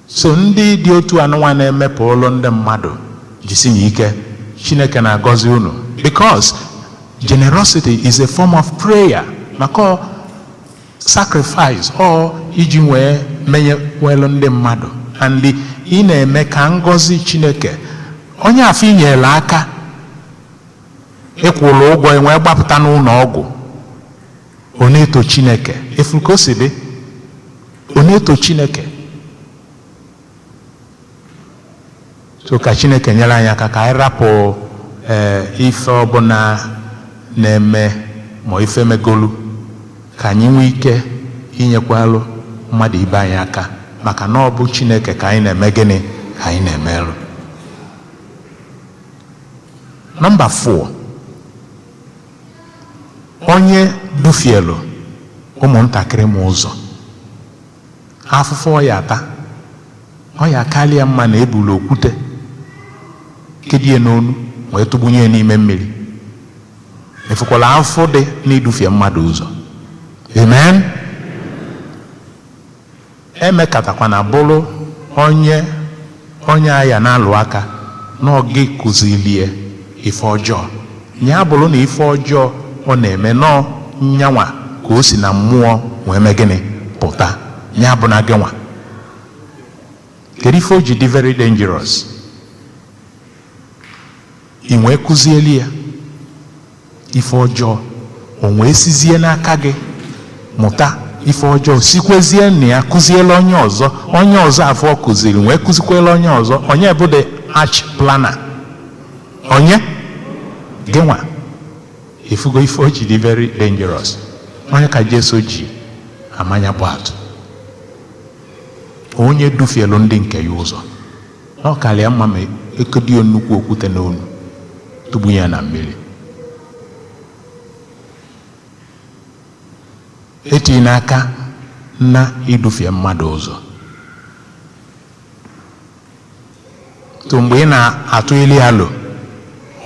So ndị dị otu anụnwa na-emepụ ụlọ ndị mmadụ jisi na ike, Chineke na-agọzi unu, because generosity is a form of prayer, maka sacrifice ọ iji wee menyewelu ndị mmadụ, and ị na-eme ka ngọzi Chineke. Onye afọ inyere aka ịkwụrụ ụgwọ enwee gbapụta n'ụlọ ọgwụ, ọ na-eto Chineke. Efu ka o si dị, ọ na-eto Chineke. So ka Chineke nyere anyị aka ka anyị rapụ ife ọbụla na-eme ma ife megolu, ka anyị nwee ike inyekwalụ mmadụ ibe anyị aka, maka na ọ bụ Chineke ka anyị na-eme gịnị ka anyị na-emerụ. Nọmba 4, onye dufielu ụmụntakịrị m ụzọ, afụfụ ọ ya ata, ọ ya karịa mma na ebulu okwute kedie n'onu wee tụgbunye ya n'ime mmiri. Efukwala afụ dị n'idufie mmadụ ụzọ. Amen. Emekatakwana bụrụ onye onye aya na-alụ aka na ọ gị kụzilie ife ọjọọ, ya bụrụ na ife ọjọọ ọ na-eme nọọ nyanwa ka o si na mmụọ wee mee gịnị pụta, ya bụ na gịnwa. Kedu ife o ji dị very dangerous? I nwee kụzieli ya ife ọjọọ, o nwee sizie n'aka gị mụta ife ọjọọ, sikwezie na ya kụziela onye ọzọ, onye ọzọ afọ kụziri nwee kụzikwela onye ọzọ. Onye bụ the arch planner? Onye gịnwa. Ifugo ife o ji dị very dangerous. Onye ka Jesu ji amanya bụ atụ, onye dufielu ndị nke ya ụzọ, ọ karịa mma ma ekodio nnukwu okwute n'onu Tụgbu ya na mmiri. Etinye n'aka na idufie mmadụ ụzọ. To mgbe ị na-atụ ili alo,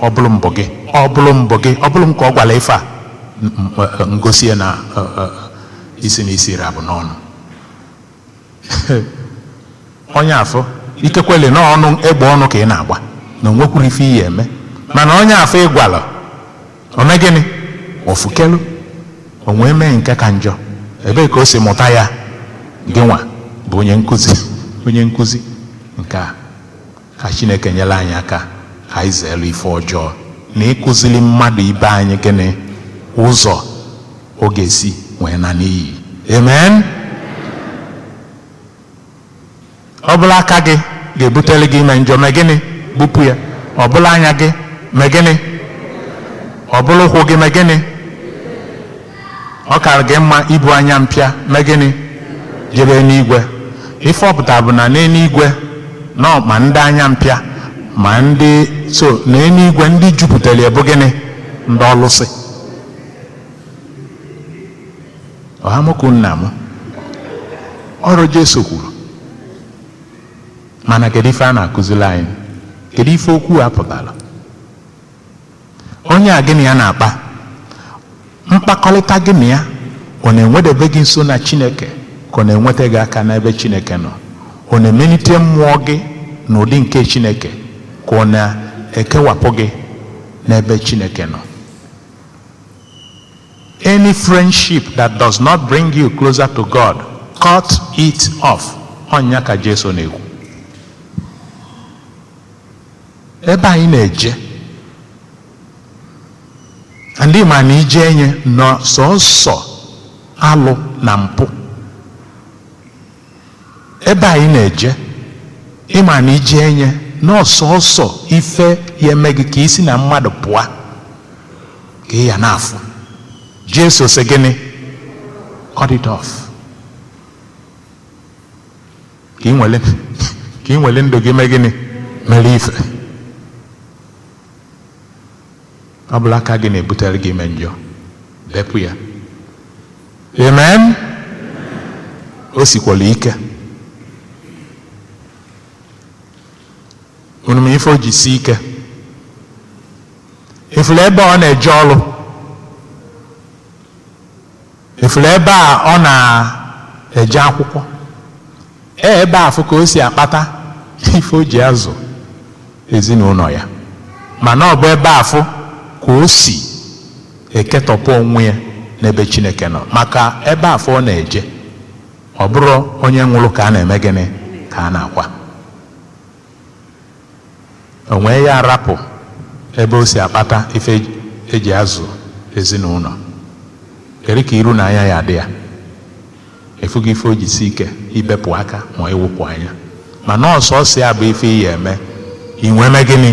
ọ bụrụ mbọ gị, ọ bụrụ mbọ gị, ọ bụrụ m ka ọ gwara ife a, ngosi ya na isi na isi rabụ n'ọnụ. Onye afọ ikekwele na ọnụ egbe ọnụ ka ị na-agba na o nwekwuru ife iyi eme, mana onye afọ ịgwala ome gịnị ofukelu o nwee mee nke ka njọ. Ebee ka o si mụta ya? Gị nwa bụ onye nkụzi nke a. Ka Chineke nyere anyị aka ka anyị zere ife ọjọọ na ịkụziri mmadụ ibe anyị gịnị ụzọ ọ ga-esi wee na n'iyi. Amen. Ọ bụla aka gị ga-ebutere gị ime njọ, mee gịnị? Bupụ ya. Ọ bụla anya gị, mee gịnị? Ọ bụla ụkwụ gị, mee gịnị? Ọ kara gị mma ibu anya mpịa, mee gịnị? Jebe n'igwe. Ife ọpụta bụ na n'eluigwe nọ ma ndị anya mpịa ma ndị so n'eluigwe ndị jupụtara bụ gịnị? Ndị ọlụsị. Ọhamokwu nna m, ọrụ Jesu kwuru. Mana kedu ife a na-akụziri anyị? Kedu ife okwu a pụtara? Onye a gịnị ya na-akpa? Mkpakọrịta gịnị ya ọ na-enwedebe gị nso na Chineke ka ọ na-enweta gị aka n'ebe Chineke nọ? Ọ na-emelite mmụọ gị n'ụdị nke Chineke ka ọ na-ekewapụ gị n'ebe Chineke nọ? Any friendship that does not bring you closer to God, cut it off. Ọnya ka Jesu na-ekwu. Ebe anyị na-eje, ndị ma na ije enye nọ sọsọ alụ na mpụ. Ebe anyị na-eje, ịma na ije enye nọ sọsọ ife ya eme gị ka isi na mmadụ pụọ ka ị ya na-afụ. Jesu sị gịnị? Cut it off. Ka ị nwere ndụ gị mee gịnị? Mere ife. Ọ bụla aka gị na-ebutere gị ime njọ, bepụ ya. Amen. O sikwara ike. Unu ma ife o ji si ike? Ifuru ebe ọ na-eje ọrụ, ifuru ebe a ọ na-eje akwụkwọ, ebe afụ ka o si akpata ife o ji azụ ezinụlọ ya, mana ọ bụ ebe afụ ka o si eketọpụ onwe ya n'ebe Chineke nọ. Maka ebe afọ ọ na-eje, ọ bụrụ onye nwụrụ ka a na-eme gịnị? Ka a na-akwa. O nwee ya arapụ ebe o si akpata ife eji azụ ezinụlọ. Kedu ka iru na anya ya dị ya? Efughị ife o ji si ike ibepụ aka ma ịwụpụ anya. Mana ọsọsọ ya bụ ife iyi eme, i nwee mee gịnị?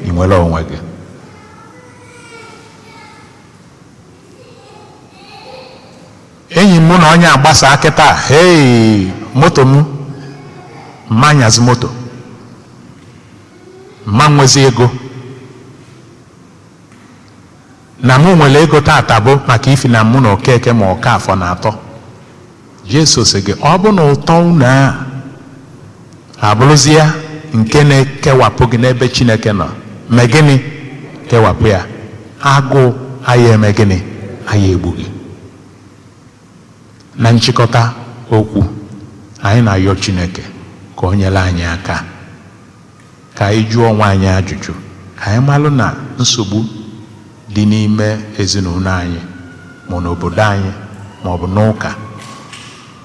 I nwere onwe gị. Enyi m na onye agbasa kịta, hei, moto m mmanyazi moto, mma nwezi ego. Na mụ nwere ego tata bụ maka ifi na mụ na Okeke ma Ọkafọ na atọ. Jesu sị gị, ọ bụ na ụtọ unu a abụrụzie nke na-ekewapụ gị n'ebe Chineke nọ, mee gịnị? Kewapụ ya. Agụụ anyị eme gịnị? Anyị egbu gị. Na nchịkọta okwu, anyị na-ayọ Chineke ka o nyere anyị aka ka anyị jụọ onwe anyị ajụjụ, ka anyị malụ na nsogbu dị n'ime ezinụlọ anyị, ma n'obodo anyị, ma ọ bụ n'ụka,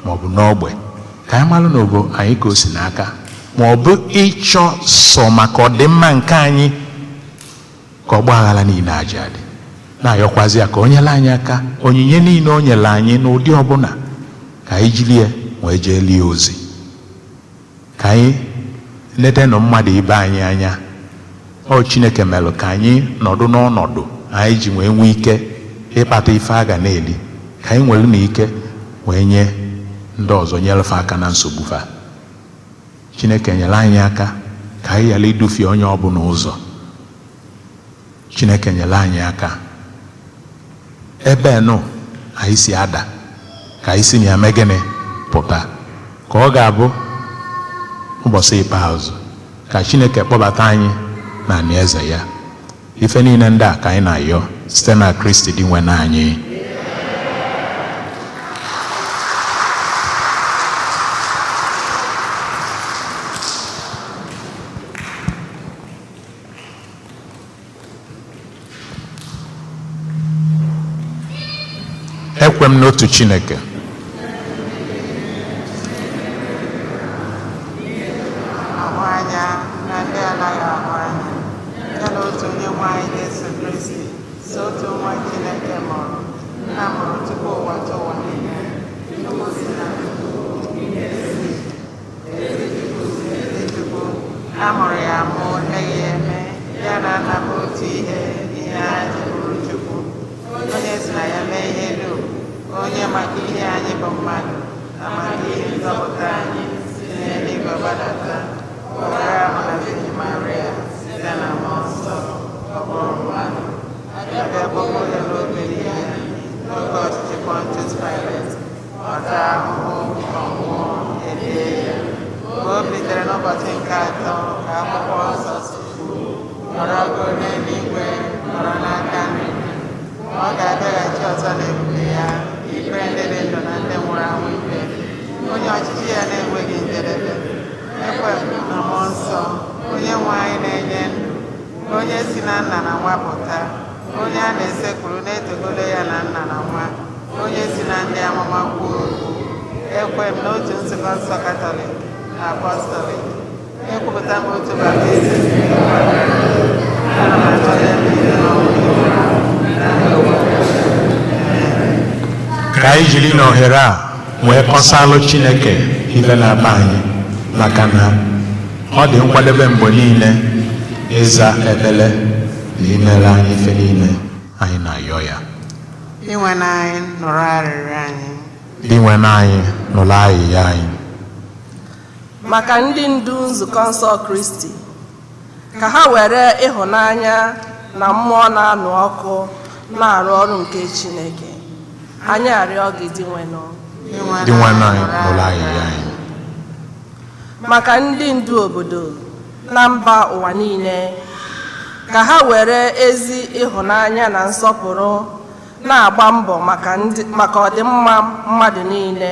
ma ọ bụ n'ogbe, ka anyị malụ na obo anyị ka o si n'aka, ma ọ bụ ịchọ sọ maka ọdịmma nke anyị ka ọgba aghara niile aja dị. Na-ayọkwazi ya ka o nyere anyị aka, onyinye niile o nyere anyị n'ụdị ọbụla, ka anyị jiri ya wee jee lie ozi. Ka anyị netenụ mmadụ ibe anyị anya. Ọ Chineke melụ ka anyị nọdụ n'ọnọdụ anyị ji wee nwee ike ịkpata ife a ga na-eli, ka anyị nwere na ike wee nye ndị ọzọ, nyerefe aka na nsogbu fa. Chineke nyere anyị aka ka anyị ghara idufie onye ọbụla ụzọ. Chineke nyere anyị aka. Ebe nụ anyị si ada ka anyị si na ya mee gịnị pụta, ka ọ ga-abụ ụbọchị ikpeazụ ka Chineke kpọbata anyị na eze ya. Ife niile ndị a ka anyị na-ayọ site na Kristi dị nwe anyị. Ekwe m n'otu Chineke, ahụ anya na ndị anaghị ahụ anya, ya na otu onye nwe anyị Jesu Kristi, so otu nwa Chineke mụrụ, nna mụrụ tupu ụwa tụ ụwa niile, Chukwu si na ezi Chukwu, a mụrụ ya amụ, emeghị ya eme, ya na nna bụ otu ihe, ihe ha ji bụrụ Chukwu, onye si na ya mee ihe dum, onye maka ihe anyị bụ mmadụ, na maka ihe nzọpụta anyị si n'eluigwe gbadata, were ahụ na Virgin Maria site na Mmụọ Nsọ, ọ bụrụ mmadụ, abịa bụrụ ya n'obe ya n'oge ọchịchị Pontius Pilate, ọ taa ahụhụ, ọ nwụọ, e lie ya. Mgbe o bilitere n'ụbọchị nke atọ, ka akwụkwọ nsọ si kwuo, nọrọgo n'eluigwe, nọrọ n'aka nri nna. Ma ọ ga-abịaghachi ọzọ n'ebube ya, ikpe ndị dị ndụ na ndị nwụrụ anwụ ikpe, onye ọchịchị ya na-enweghị njedebe. Ekwe m na Mmụọ Nsọ, onye nwe anyị na-enye ndụ, onye si na nna na nwa pụta, onye a na-esekpuru na-etogolo ya na nna na nwa, onye si na ndị amụma kwuo okwu. Ekwe m n'otu nzukọ nsọ Katọlik na Apọstọlik. Ekwupụta m otu baptizim nke mgbaghara. Ana m achọta mbilite n'ọnwụ nke nwụrụ anwụ na ndụ ụwa. Ka anyị jiri n'ohere a wee kọsalụ Chineke ife na-akpa anyị, maka na ọ dị nkwadebe mgbe niile ịza ekpere na imere anyị ife niile anyị na-ayọ ya. Inwe na anyị nụrụ arịrịọ anyị. Inwe na anyị nụrụ ayịya anyị. Maka ndị ndu nzukọ nsọ Kristi, ka ha were ịhụnanya na mmụọ na-anụ ọkụ na-arụ ọrụ nke Chineke. Anyị arịọ gị, Dinwenụ. Dinwenụ anyị nụrụ ayịya anyị. Maka ndị ndu obodo na mba ụwa niile, ka ha were ezi ịhụnanya na nsọpụrụ na-agba mbọ maka ọdịmma mmadụ niile,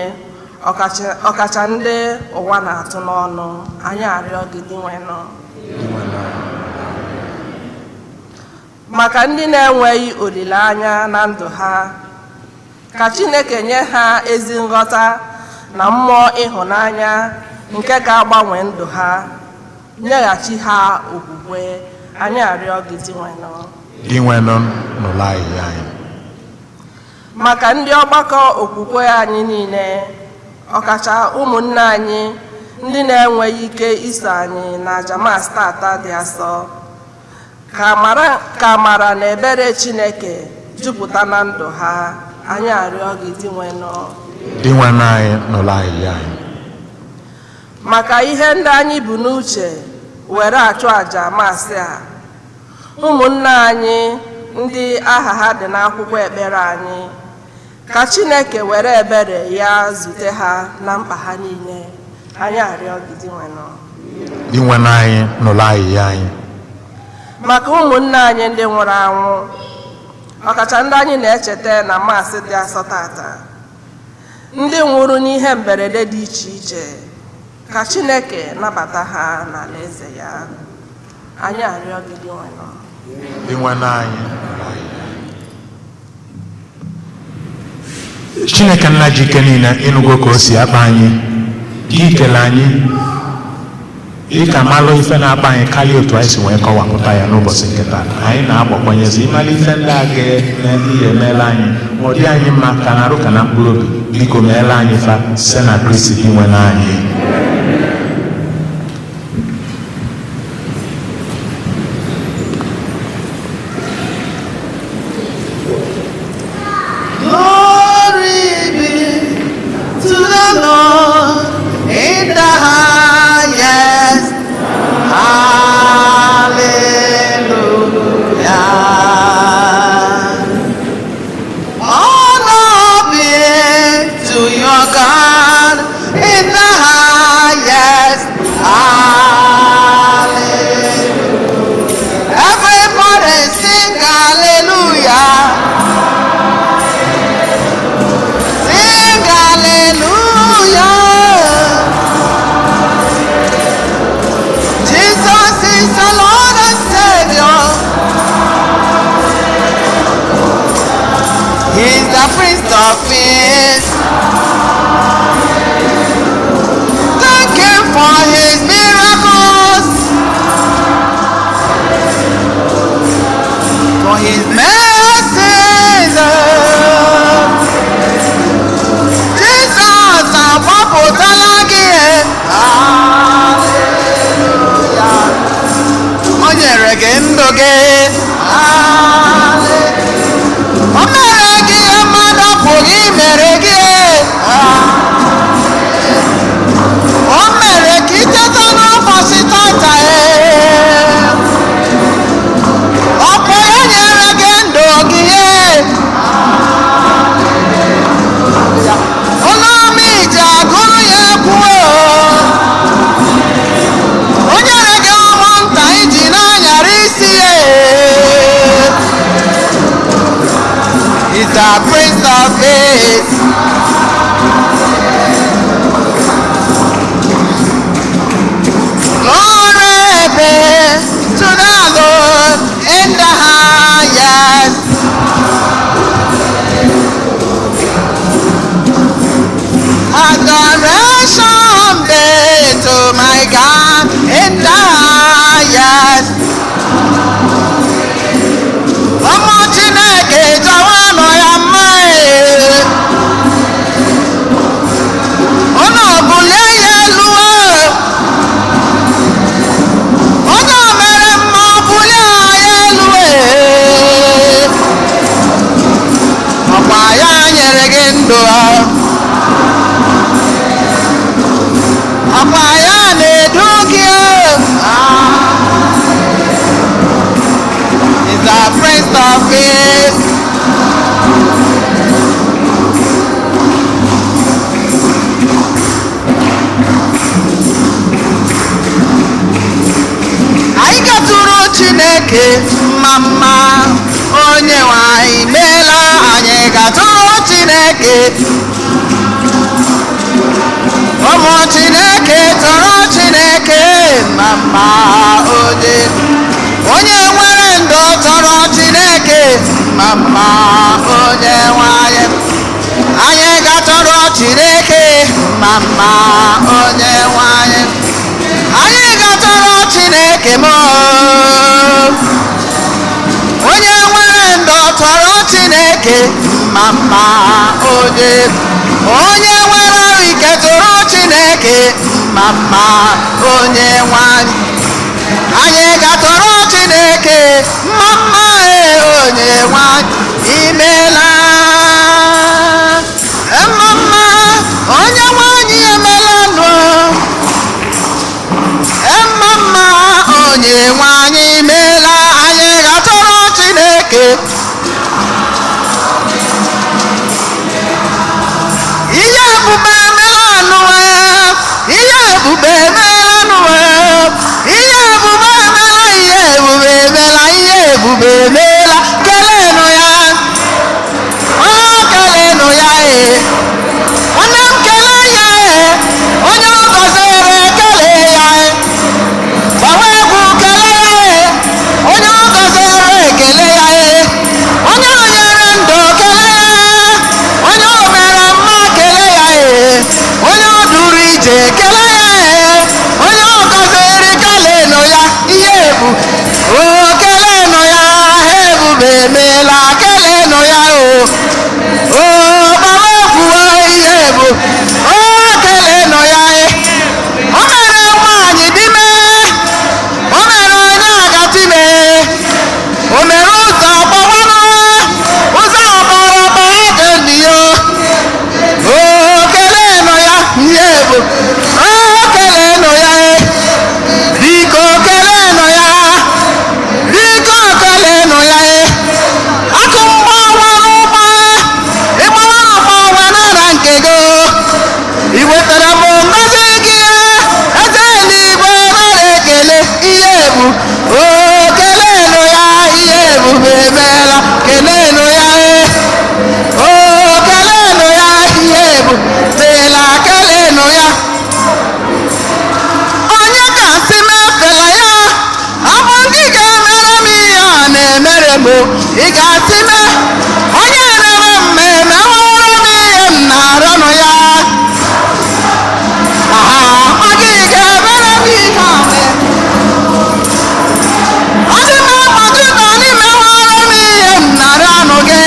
ọkacha ndị ụwa na-atụ n'ọnụ. Anyị arịọ gị, Dinwenụ. Maka ndị na-enweghị olileanya na ndụ ha, ka Chineke nye ha ezi nghọta na mmụọ ịhụnanya nke ga-agbanwe ndụ ha, nyeghachi ha okwukwe. Anyị arịọ gị, Dinwenụ. Dinwenụ nụrụ ayịya anyị. Maka ndị ọgbakọ okwukwe anyị niile, ọkacha ụmụnne anyị ndị na-enweghị ike iso anyị na aja Mass tata dị asọ, ka amara na ebere Chineke jupụta na ndụ ha. Anyị arịọ gị, Dinwenụ. Dinwenụ anyị nụrụ ayịya anyị. Maka ihe ndị anyị bu n'uche were achụ àjà Maasị a, ụmụnne anyị ndị aha ha dị n'akwụkwọ ekpere anyị, ka Chineke were ebere ya zute ha na mkpa ha niile. Anyị arịọ gị, Dinwenụ. Dinwenụ anyị nụrụ ayịya anyị. Maka ụmụnne anyị ndị nwụrụ anwụ, ọkacha ndị anyị na-echeta na Maasị dị asọ tata, ndị nwụrụ n'ihe mberede dị iche iche, ka Chineke nabata ha n'alaeze ya. Anyị arịọ gị, Dinwenụ. Dinwenụ anyị nụrụ ayịya anyị. Chineke nna ji ike niile, ịnụgo ka o si akpa anyị, gị kele anyị, ị ka malụ ife na-akpa anyị karịa otu anyị si wee kọwapụta ya n'ụbọchị nke taa. Anyị na-agbakwanyezi ịmara ife ndị a ga-eme ihe emeela anyị, ma ọ dị anyị mma ka na-arụ ka na mkpụrụ obi. Biko meela anyị fa site na Kristi Dinwenụ anyị. Glory be to the Lord in the highest. Hallelujah. Hallelujah. Everybody sing hallelujah. Sing hallelujah. Jesus is the Lord and Savior. He's the Prince of Peace. Thank him for his miracles, for his mercies. Jesus agbapụtala gị. Hallelujah. O nyere gị ndụ gị. Hallelujah. O mere gị ihe mmadụ apụghị imere gị. O mere ka ị teta n'ụbọchị tata. Ọkwa ya nyere gị ndụ gị. Ụlọ iji agụrụ ya egwu. O nyere gị ụmụnta iji na-anyara isi ya. He's the Prince of Peace. Glory be to the Lord in the highest. Adoration be to my God in the highest. Ọmụ Chineke jọwa nọ ya mma ee. Unu bulie ya elu ee. Onye o mere mma bulie ya elu ee. Ọkwa ya nyere gị ndụ a. Ọkwa ya na-edu gị ee. He's the Prince of Peace. Anyị gatụrụ Chineke mma mma, onye nwe anyị meela. Anyị gatụrụ Chineke, ụmụ Chineke tụrụ Chineke mma mma, onye onye nwere ndụ tọrọ Chineke mma mma, onye nwe anyị. Anyị gatọrọ Chineke mma mma, onye nwe anyị. Anyị gatọrọ Chineke m, onye nwere ndụ tọrọ Chineke mma mma, onye onye nwere arụ ike tụrụ Chineke mma mma, onye nwe anyị. Anyị gatọrọ Chineke mma mma e, onye nwe anyị imeela. Mma mma, onye nwe anyị emela nụ. Mma mma, onye nwe anyị imeela. Anyị gatọrọ Chineke. Ihe ebube emela nụ e, ihe ebube emela nụ e, ihe ebube emela, ihe ebube emela, ihe ebube emela. Kelenụ ya, ọ kelenụ ya e, nwanne m, kelee ya e, onye ọ gọziri, kelee ya e, gbawa egwu, kelee ya e. Ị ga-asị na onye na-eme mmemme hụrụ m ihe m na-arịọnụ ya. Aha, ọ gị ga-emere m ihe a na-eme. Ọ dị m agbaju na n'ime hụrụ m ihe m na-arịọnụ gị.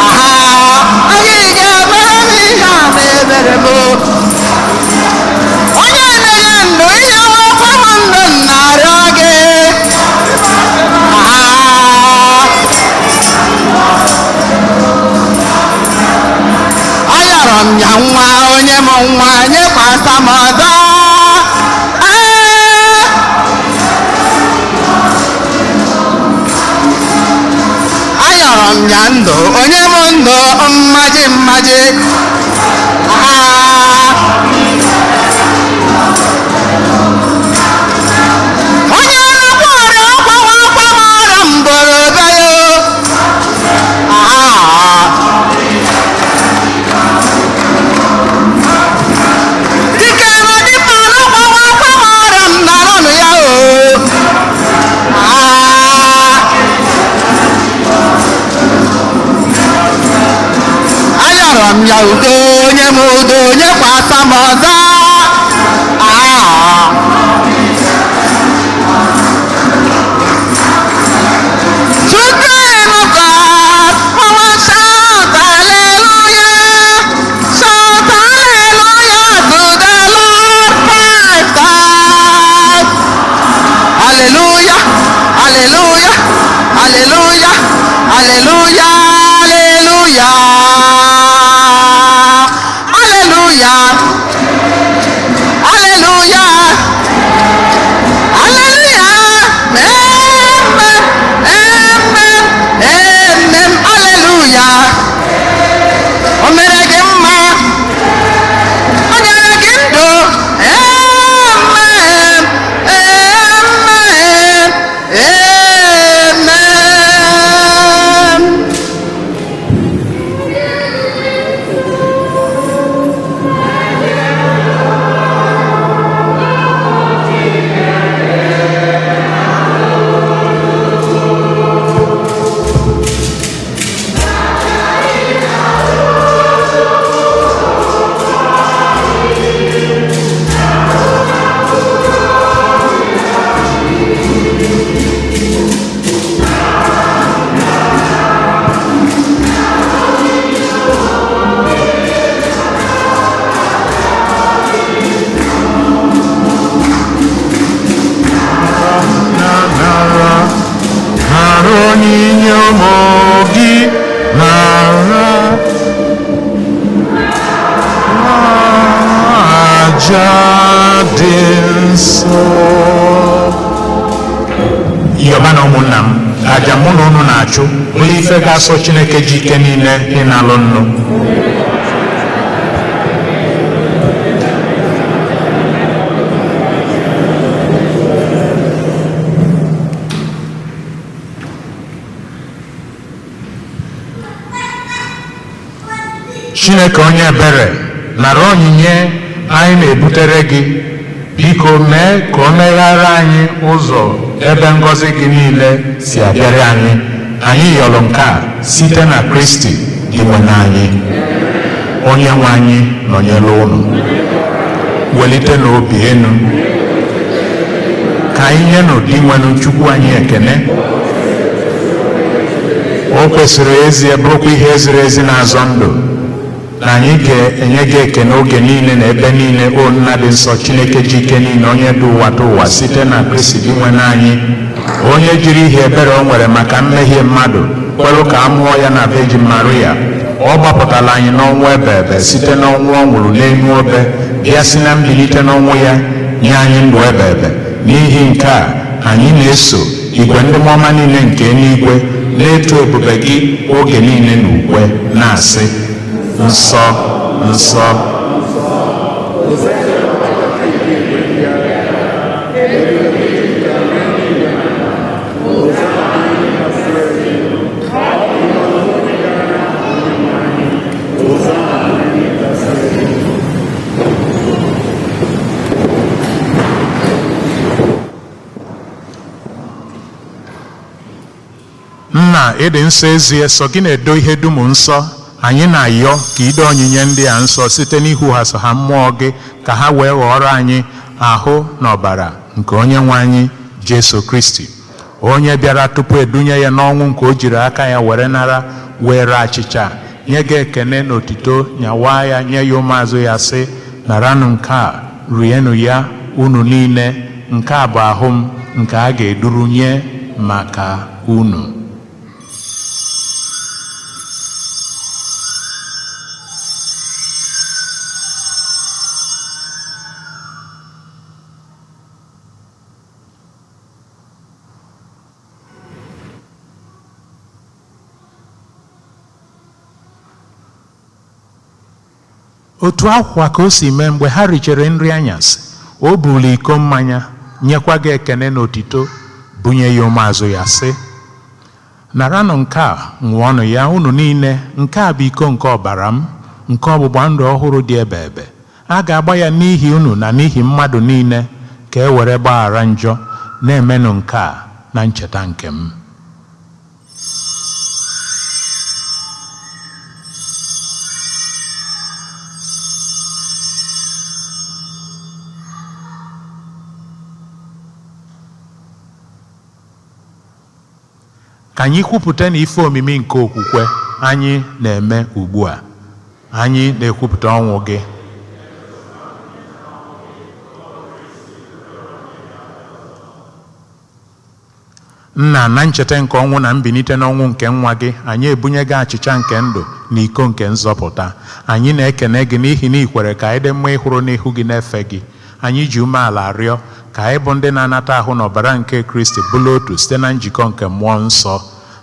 Aha, ọ gị ga-emere m ihe a na-emere m. Onye na-enye ndụ ihe nwekwa m ndụ m na-arịọ gị. Aha. Ayọrọ m ya nwa onye m nwa nyekwasa m ọzọ. Ee. Ayọrọ m ya ndụ onye m ndụ mmaji mmaji. Aha. Onye na-akwa ọrịa akwawa akwa m ọrịa mboro be ya. Aha. Dike na dịkpa na-agbawa akwa m ọrịa m na-arọnụ ya o. Ah. Ayọrọ m ya udo onye m udo nyekwasa m ọzọ. Ah. Children of God, oh, shout hallelujah, shout hallelujah to the Lord five times. Hallelujah, hallelujah, hallelujah, hallelujah, hallelujah, hallelujah, hallelujah. Hallelujah. Amen. Amen. Amen. Hallelujah. O mere gị mma. O nyere gị ndụ. Amen. Amen. Amen. Nara, nara onyinye ụmụ gị, nara aja dị nsọ. Yọba na ụmụnna m, aja mụ na unu na-achụ bụrụ ife ga-asọ Chineke ji ike niile ịnalụ nnu. Chineke onye ebere, nara onyinye anyị na-ebutere gị. Biko mee ka o meghere anyị ụzọ ebe ngọzi gị niile si abịara anyị. Anyị yọrọ nke a site na Kristi Dinwenụ anyị. Onye nwe anyị nọnyere unu. Welite n'obi enu. Ka anyị nye n'Dinwenụ Chukwu anyị ekene. O kwesịrị ezie bụrụkwa ihe ziri ezi na-azọ ndụ na anyị ga-enye gị ekene oge niile na ebe niile, o Nna dị nsọ, Chineke ji ike niile, onye dị ụwa dị ụwa, site na Kristi Dinwenụ anyị, onye jiri ihe ebere o nwere maka mmehie mmadụ kwelụ ka a mụọ ya na Virgin Maria. Ọ gbapụtara anyị n'ọnwụ ebe ebe site n'ọnwụ ọ nwụrụ n'elu obe, bịa si na mbilite n'ọnwụ ya nye anyị ndụ ebe ebe. N'ihi nke a anyị na-eso igwe ndị mmụọma niile nke eluigwe na-eto ebube gị oge niile na ukwe na-asị: nsọ, nsọ. Nna, ịdị nsọ ezie, sọ gị na-edo ihe dum nsọ. Anyị na-ayọ ka ido onyinye ndị a nsọ site n'ihughasị ha mmụọ gị, ka ha wee ghọrọ anyị ahụ na ọbara nke onye nwe anyị Jesu Kristi, onye bịara tupu edunye ya n'ọnwụ nke o jiri aka ya were nara, were achịcha nye gị ekene na otito, nyawa ya nye ya ụmụazụ ya, sị: naranụ nke a, rienụ ya unu niile, nke a bụ ahụ m nke a ga-eduru nye maka unu. Otu akwa ka o si mee mgbe ha richere nri anyasị, o buru iko mmanya, nyekwa gị ekene na otito, bunye ya ụmụazụ ya, sị: naranụ nke a, ṅụọnụ ya unu niile, nke a bụ iko nke ọbara m, nke ọgbụgba ndụ ọhụrụ dị ebe ebe. A ga-agba ya n'ihi unu na n'ihi mmadụ niile, ka e were gbaghara njọ. Na-emenụ nke a na ncheta nke m. Ka anyị kwupụta na ife omimi nke okwukwe anyị na-eme ugbu a. Anyị na-ekwupụta ọnwụ gị, Nna, na ncheta nke ọnwụ na mbilite n'ọnwụ nke nwa gị. Anyị ebunye gị achịcha nke ndụ na iko nke nzọpụta. Anyị na-ekene gị n'ihi na ị kwere ka anyị dị mma ịhụrụ n'ihu gị na-efe gị. Anyị ji umeala arịọ ka anyị bụ ndị na-anata ahụ n'ọbara nke Kristi bụrụ otu site na njikọ nke mmụọ nsọ.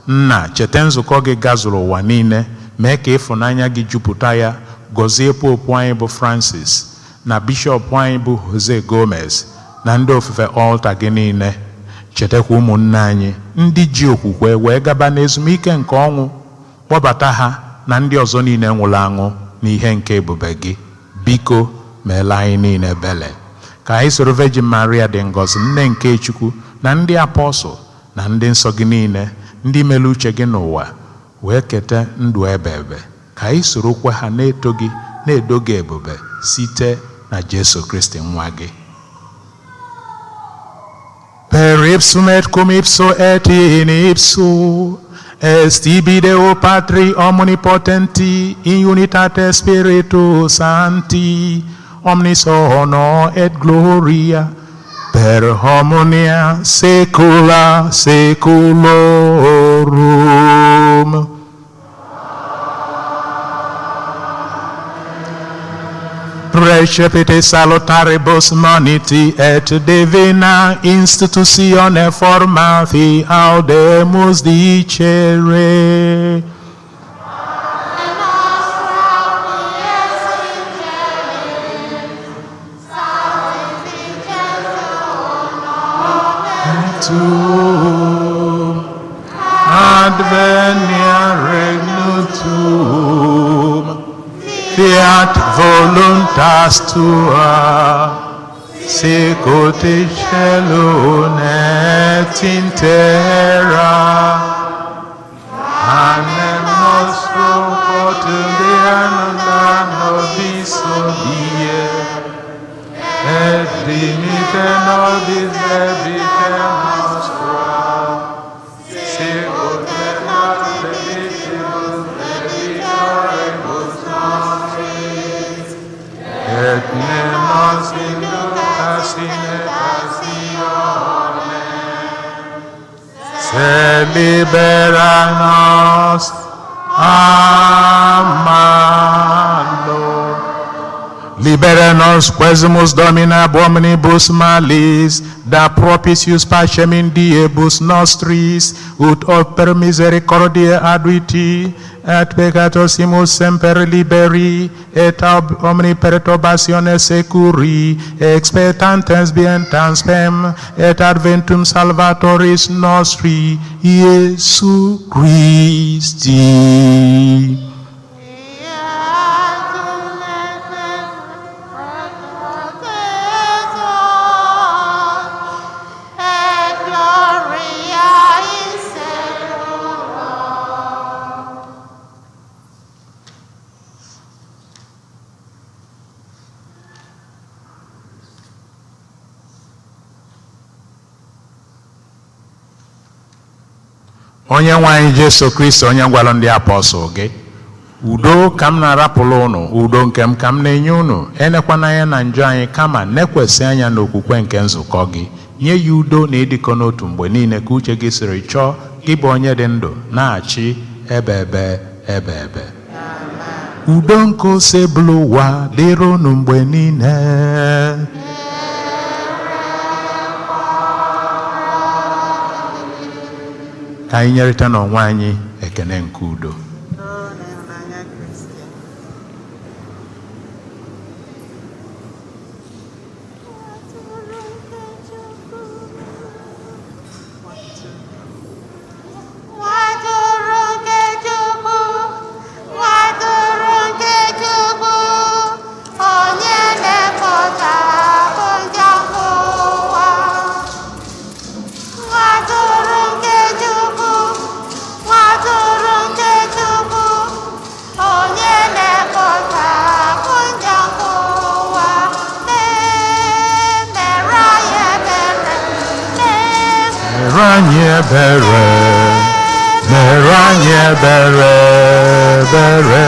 Nna, cheta nzukọ gị gazuru ụwa niile, mee ka ịfụnanya gị jupụta ya. Gọzie popu anyị bụ Francis, na bishọp anyị bụ Jose Gomez, na ndị ofufe ọlta gị niile. Chetakwa ụmụnne anyị ndị ji okwukwe wee gaba n'ezumike nke ọnwụ, kpọbata ha na ndị ọzọ niile nwụrụ anwụ n'ihe nke ebube gị. Biko meela anyị niile ebele, ka anyị soro Virgin Maria dị ngọzi, nne nke Chukwu, na ndị apọstụl na ndị nsọ gị niile, ndị mere uche gị n'ụwa, wee keta ndụ ebe ebe. Ka anyị sorokwa ha na-eto gị, na-edo gị ebube site na Jesu Kristi nwa gị. Per ipsum et cum ipso et in ipso est ibi Deo Patri omnipotenti in unitate Spiritus Sancti omnis honor et gloria per omnia saecula saeculorum. Precepite salutaribus moniti et divina institutione formati audemus dicere. Tuum advenia regnum tuum, fiat voluntas tua, sicut in cielo et in terra. Panem nostrum quotidianum da nobis hodie, et dimitte nobis debita nostra, sicut et nos debitimus debitoribus nostris, et ne nos inducas in tentationem, sed libera nos a malo. Libera nos, quesumus Domine ab omnibus malis, da propitius pacem in diebus nostris, ut opere misericordiae aduiti, et peccatos imus semper liberi, et ab omni perturbatione securi, expectantes bientam spem, et adventum salvatoris nostri, Iesu Christi. Onye nwe anyị Jesu Kristi, onye gwara ndị apọstụl gị, udo ka m na-arapụrụ unu, udo nke m ka m na-enye unu, elekwana anya na njọ anyị, kama nekwesị anya n'okwukwe nke nzukọ gị, nye ya udo na ịdịkọ n'otu mgbe niile ka uche gị siri chọọ, gị bụ onye dị ndụ na-achị ebe ebe ebe ebe. Udo nke ose bụlụ ụwa dịrị unu mgbe niile. Ka anyị nyerịta n'onwe anyị ekene nke udo. Udo na ịhụnanya Kristi. Nwatụrụ nke Chukwu, nwatụrụ nke Chukwu, onye na-ekpochapụ njọ nke ụwa. Nwatụrụ nke Chukwu, nwatụrụ nke Chukwu, onye na-ekpochapụ njọ nke ụwa. Mere anyị ebere, Mere anyị ebere, mere anyị ebere, ebere.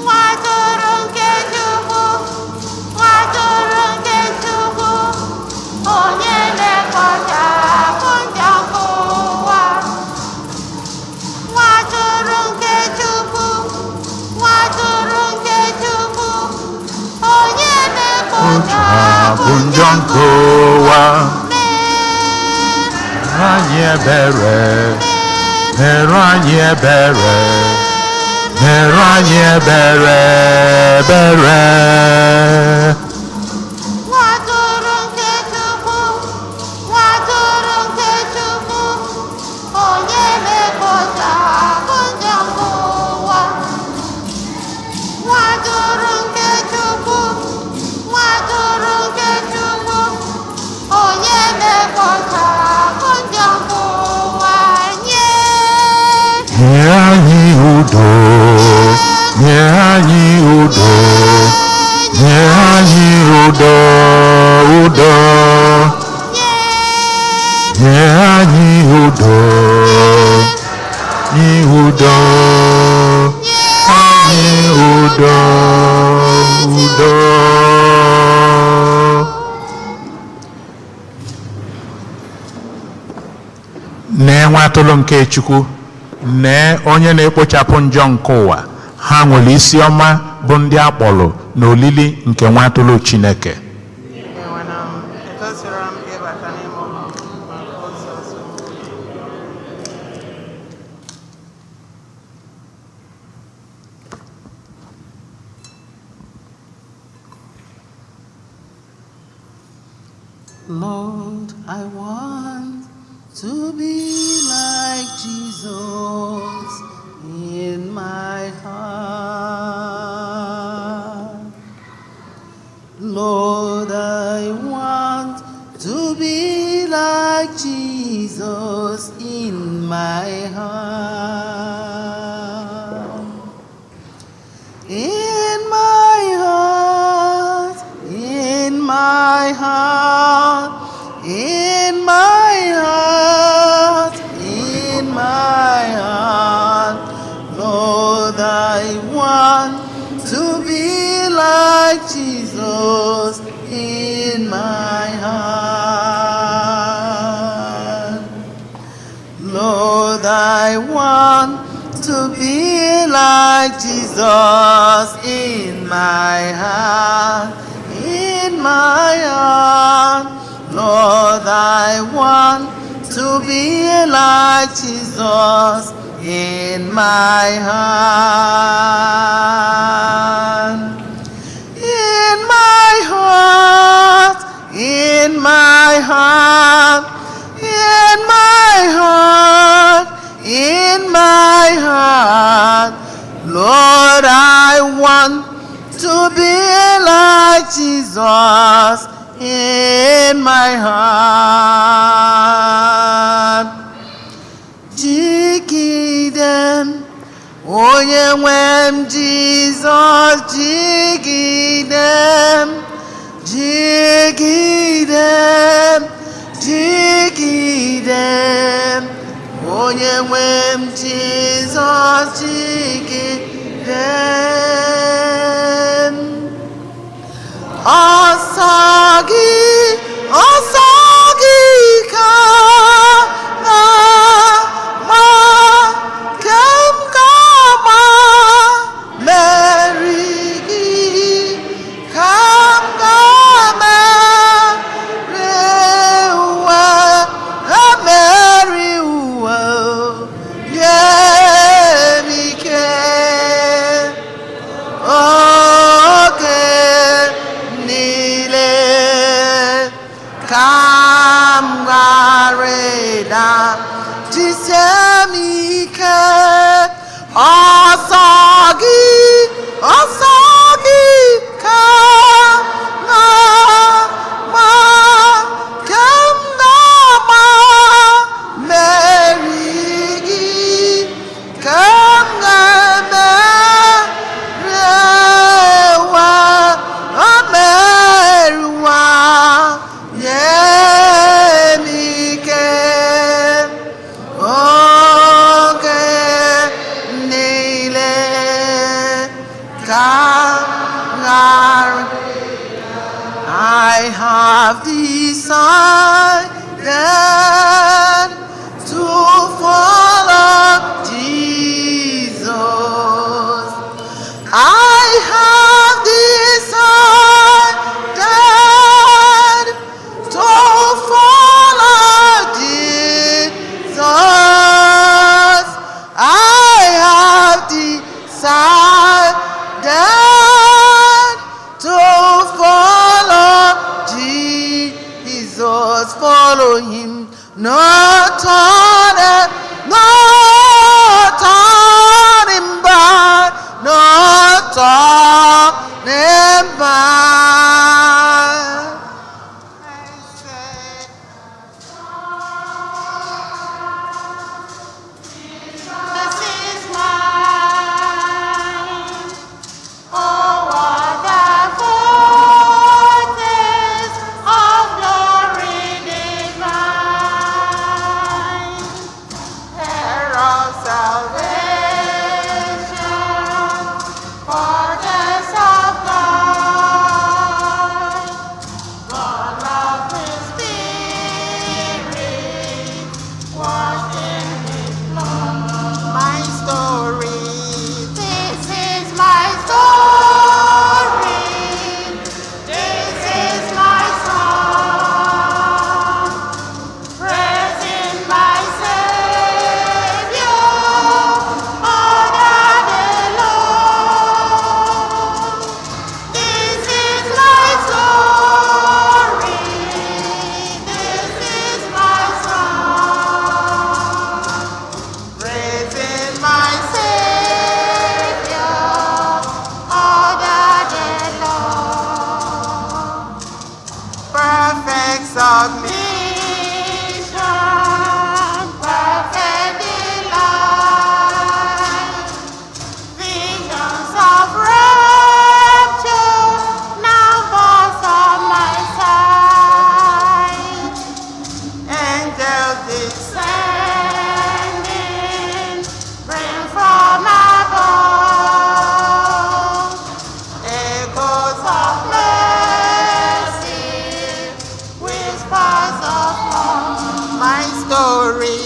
Nwatụrụ nke Chukwu, nwatụrụ nke Chukwu, onye na-ekpochapụ njọ nke ụwa. Nwatụrụ nke Chukwu, nwatụrụ nke Chukwu, onye Bụ na-ekpochapụ njọ nke ụwa. Mere anyị ebere, mere anyị ebere, mere anyị ebere, ebere. Nwatụrụ nke Chukwu, nwatụrụ nke Chukwu, onye na-ekpochapụ njọ nke ụwa. Nwatụrụ nke Chukwu, nwatụrụ nke Chukwu, onye na-ekpochapụ njọ nke ụwa. Nye Nye anyị udo, nye anyị udo, nye anyị udo, udo. nye Nye anyị udo, nye udo, anyị udo, udo. Nee nwa atụrụ nke Chukwu, nee onye na-ekpochapụ njọ nke ụwa. Ha nwere isi ọma bụ ndị akpọrọ n'olili nke nwa atụrụ Chineke. Enwere m, etosiro m ịbata n'ime ụlọ m, ma ụzọ ọzọ. Lord, I want to be like Jesus in my heart. Lord, I want to be like Jesus in my heart. In my heart, in my heart, in my heart, in my heart, Lord, I want to be like Jesus in my heart. Lord, I want to be like Jesus in my heart, in my heart. Lord, I want to be like Jesus in my heart. In my heart, in my heart, in my heart, in my heart. Lord, I want to be like Jesus in my heart. Jigide m, onye nwe m Jizọs, jigide m, jigide m, jigide Ọsọ gị, ọsọ gị ka na-agba, ke m ga-agba meri gị, ka m ga-emeri ụwa, emeri ụwa, nye m ike. Oge niile ka m ghara ịda, jisie m ike. Ọsọ gị, ọsọ gị ka na-agba, ka m na-agba meri gị, ka m ga-emeri ụwa, emeri ụwa, nye m ike. Oge niile ka m ghara. I have decided to follow Jesus. I have decided to follow Jesus. I have decided to follow Jesus. Follow him, no turning, no turning back, no turning back. This is mine. Oh, what the foretaste of glory divine, heir of salvation, purchase of God, born of His Spirit, washed in His blood. My story. This is my story. This is my song. Praising my Savior all the day long. This is my story. This is my song. Praising my Savior, all the day long. perfect submission. Mission, perfect delight, visions of rapture now burst on my sight. Angels Descending, bring from above echoes of mercy, whispers of love. my story.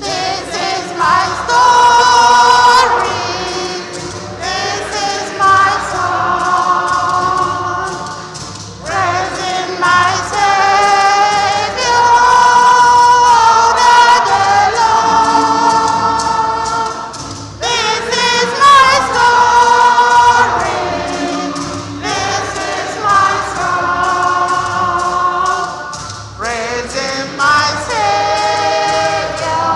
This is my story. This is my song. Praising my Savior all the day long. This is my story. This is my song. Praising my Savior,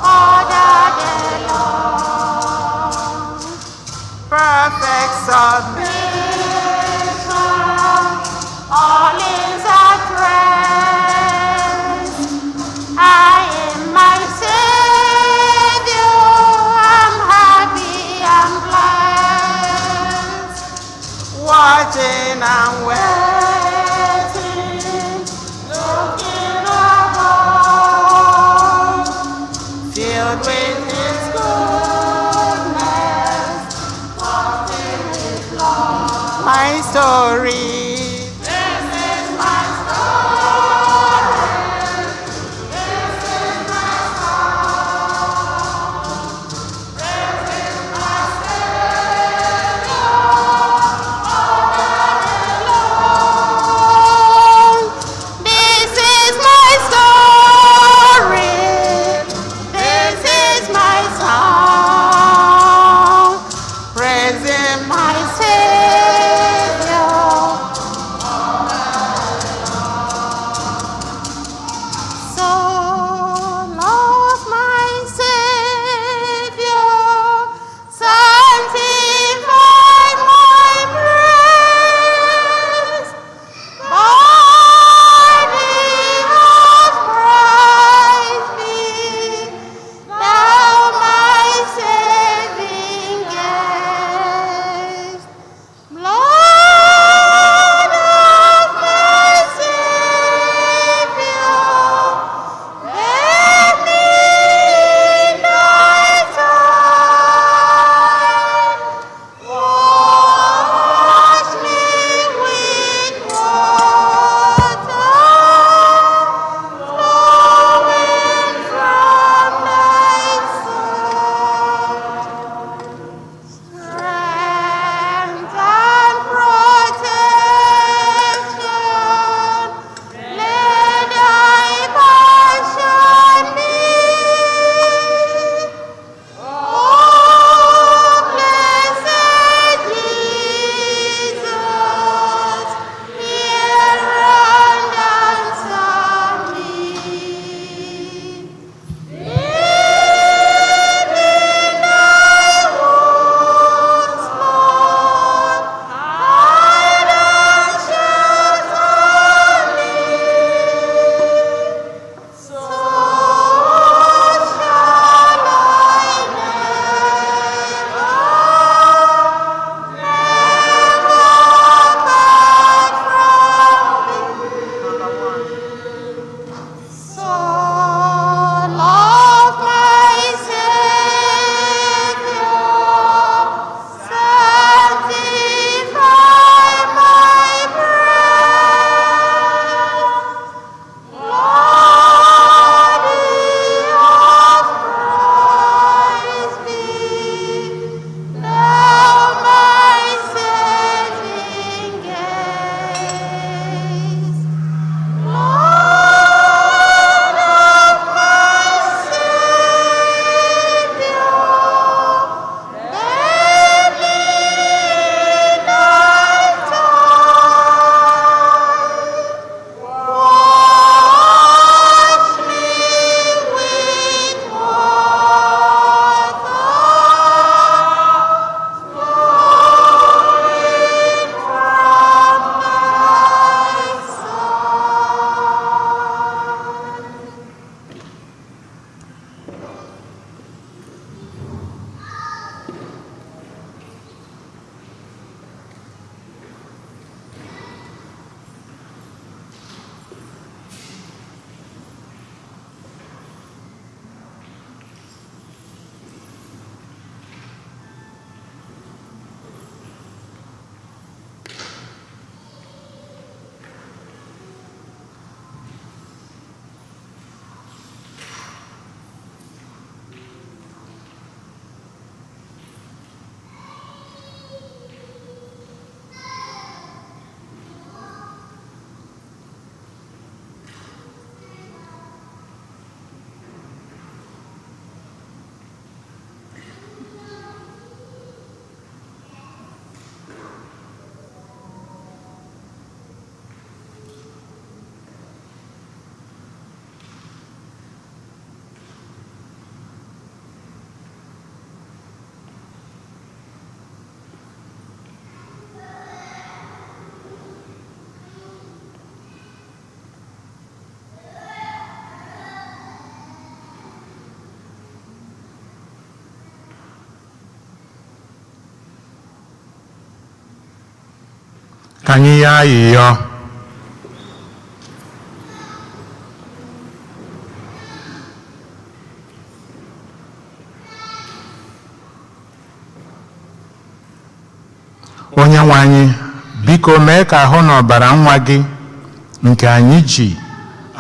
all the day long. perfect submission. All is at rest. I am my Savior. I'm happy. I'm blessed. Watching and Waiting, looking above, filled with His goodness, walking His love. my story. Ka anyị yọọ ayịyọ. Onye nwe anyị, biko mee ka ahụ na ọbara nwa gị nke anyị ji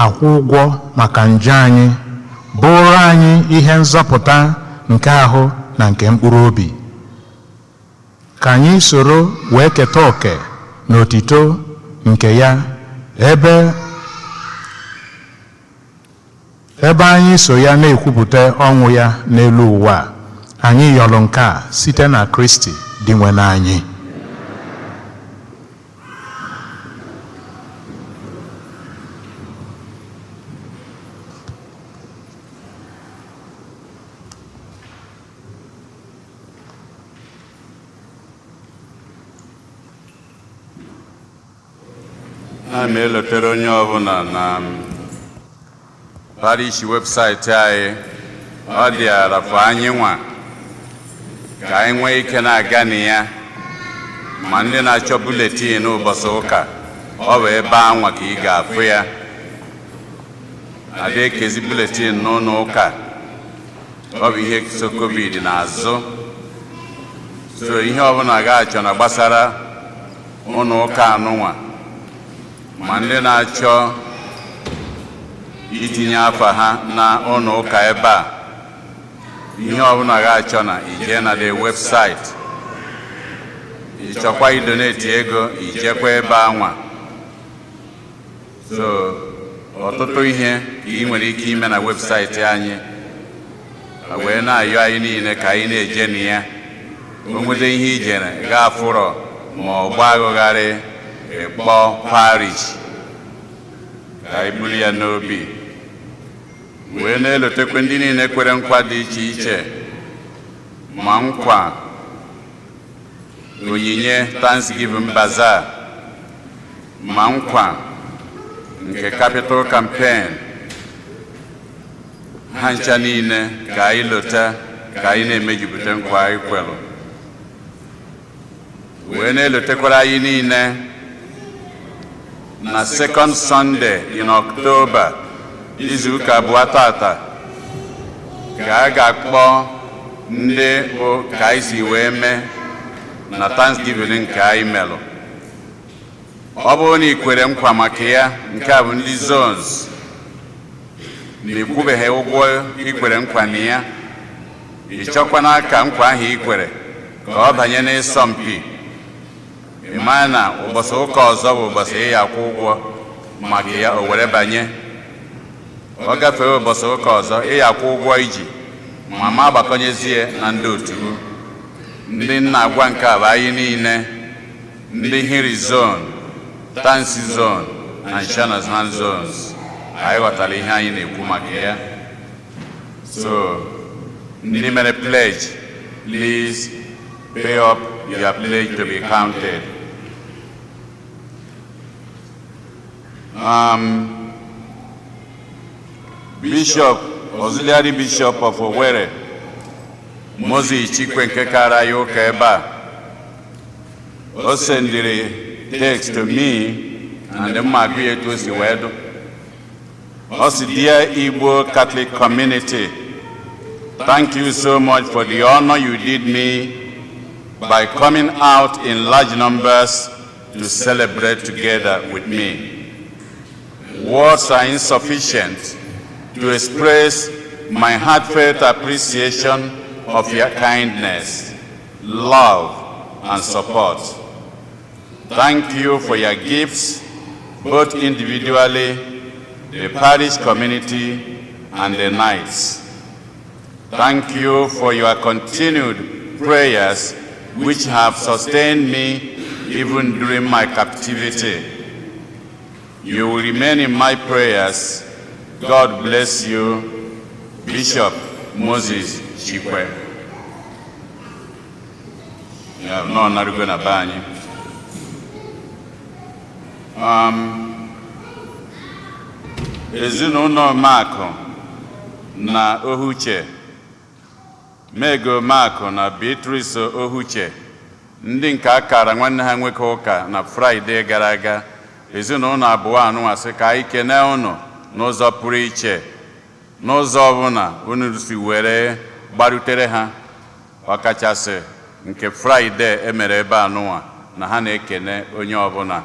akwụ ụgwọ maka njọ anyị bụrụ anyị ihe nzọpụta nke ahụ na nke mkpụrụ obi. Ka anyị soro wee keta oke n'otito nke ya ebe anyị so ya na-ekwupụta ọnwụ ya n'elu ụwa. Anyị yọrọ nke a site na Kristi Dinwenụ anyị. A ma elotere onye ọbụla na parish webụsaịtị anyị, ọ dị arafụ anyị nwa ka anyị nwee ike na-aga na ya, ma ndị na-achọ buletin ụbọchị ụka, ọ bụ ebe anwa ka ị ga-afụ ya. Ada ekezi buletin n'ụlọ ụka, ọ bụ ihe so covid n'azụ. So ihe ọbụla ga-achọ na gbasara ụlọ ụka anụnwa, ma ndị na-achọ itinye afa ha na ụlọ ụka ebe a, ihe ọbụla ga-achọ na ije na the website. Ịchọkwa idoneti ego, ijekwa ebe anwa. So ọtụtụ ihe ka ị nwere ike ime na webụsaịtị anyị, wee na-ayọ anyị niile ka anyị na-eje na ya. O nweta ihe ijere gaa fụrọ ma ọ gba aghụgharị, ịkpọ parish ka anyị buru ya n'obi, wee na-elotekwe ndị niile kwere nkwa dị iche iche, ma nkwa onyinye Thanksgiving Bazaar, ma nkwa nke capital campaign. Ha ncha niile ka anyị lota ka anyị na-emejupụta nkwa anyị kwelụ, wee na-elotekwara anyị niile na second Sunday in October, izuụka abụọ tata, ka a ga-akpọ ndị bụ ka anyị si wee mee na Thanksgiving nke anyị melụ. Ọ bụrụ na ị kwere nkwa maka ya, nke a bụ ndị zones, na ịkwụbeghị ụgwọ ikwere nkwa na ya, ị chọkwana ka nkwa ahụ ikwere ka ọ banye n'ịsọmpi, ị maa na ụbọchị ụka ọzọ bụ ụbọchị ị ya akwụ ụgwọ maka ya, o were banye. Ọ gafee ụbọchị ụka ọzọ, ị ya akwụ ụgwọ iji ma ma agbakọnyezie na ndị otu. Ndị nna agwa nke a bụ anyị niile, ndị Hiri zone, Tansi zone and Shanazan zones. Anyị ghọtara ihe anyị na-ekwu maka ya. So ndị mere pledge, please pay up your pledge to be counted. Bishop, Auxiliary Bishop of Owerri, Moses Chikwe nke kara ya ụka ebe a, o sendịrị text to me and mma agụ ya etu o si wee dụ. Ọ sị, "Dear Igbo Catholic community, thank you so much for the honor you did me by coming out in large numbers to celebrate together with me. Words are insufficient to express my heartfelt appreciation of your kindness, love, and support. Thank you for your gifts, both individually, the parish community, and the Knights. Thank you for your continued prayers, which have sustained me even during my captivity. You will remain in my prayers. God bless you, Bishop Moses Chikwe." Ya, nọ narugo na be anyị. Ezinụlọ Makụ na Ohuche, Mego Makụ na Beatrice Ohuche. Ndị nke akara nwanne ha nwoke ụka na Fraịde gara aga, ezinụlọ abụọ anụnwa sị ka anyị kenee unu n'ụzọ pụrụ iche, n'ụzọ ọbụla unu si were gbarutere ha, ọkachasị nke Fraịde emere ebe anụnwa, na ha na-ekene onye ọbụla,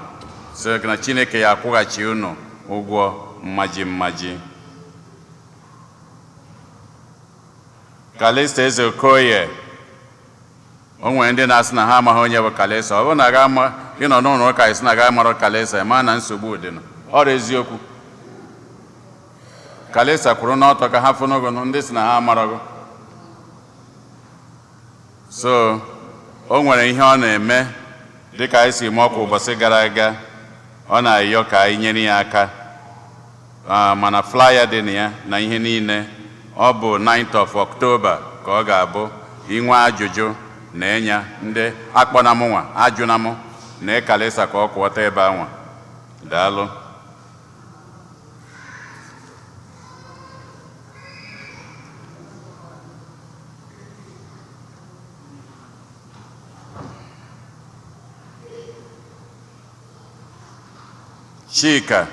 sị na Chineke ya akwụghachi unu ụgwọ mmaji mmaji. Kalista Eze Okoye, o nwere ndị na-asị na ha amaghị onye bụ Kalista. Ọ bụrụ na aga ama ịnọ n'ụlọ ụka isi na aga amara Kalista, ma na nsogbu dị nụ. Ọrụ eziokwu, Kalista kwuru n'ọtọ ka ha fụnụgụ ndị si na ha amarago. So o nwere ihe ọ na-eme, dịka anyị si mee ọkwa ụbọchị gara aga, ọ na-ayọ ka anyị nyere ya aka. Mana flyer dị na ya na ihe niile. Ọ bụ 9th of October ka ọ ga-abụ. Inwe ajụjụ na enya ndị akpọna mụnwa, ajụna mụ na Kalisa ka ọ kwụọta ebe anwa. Daalụ. Chika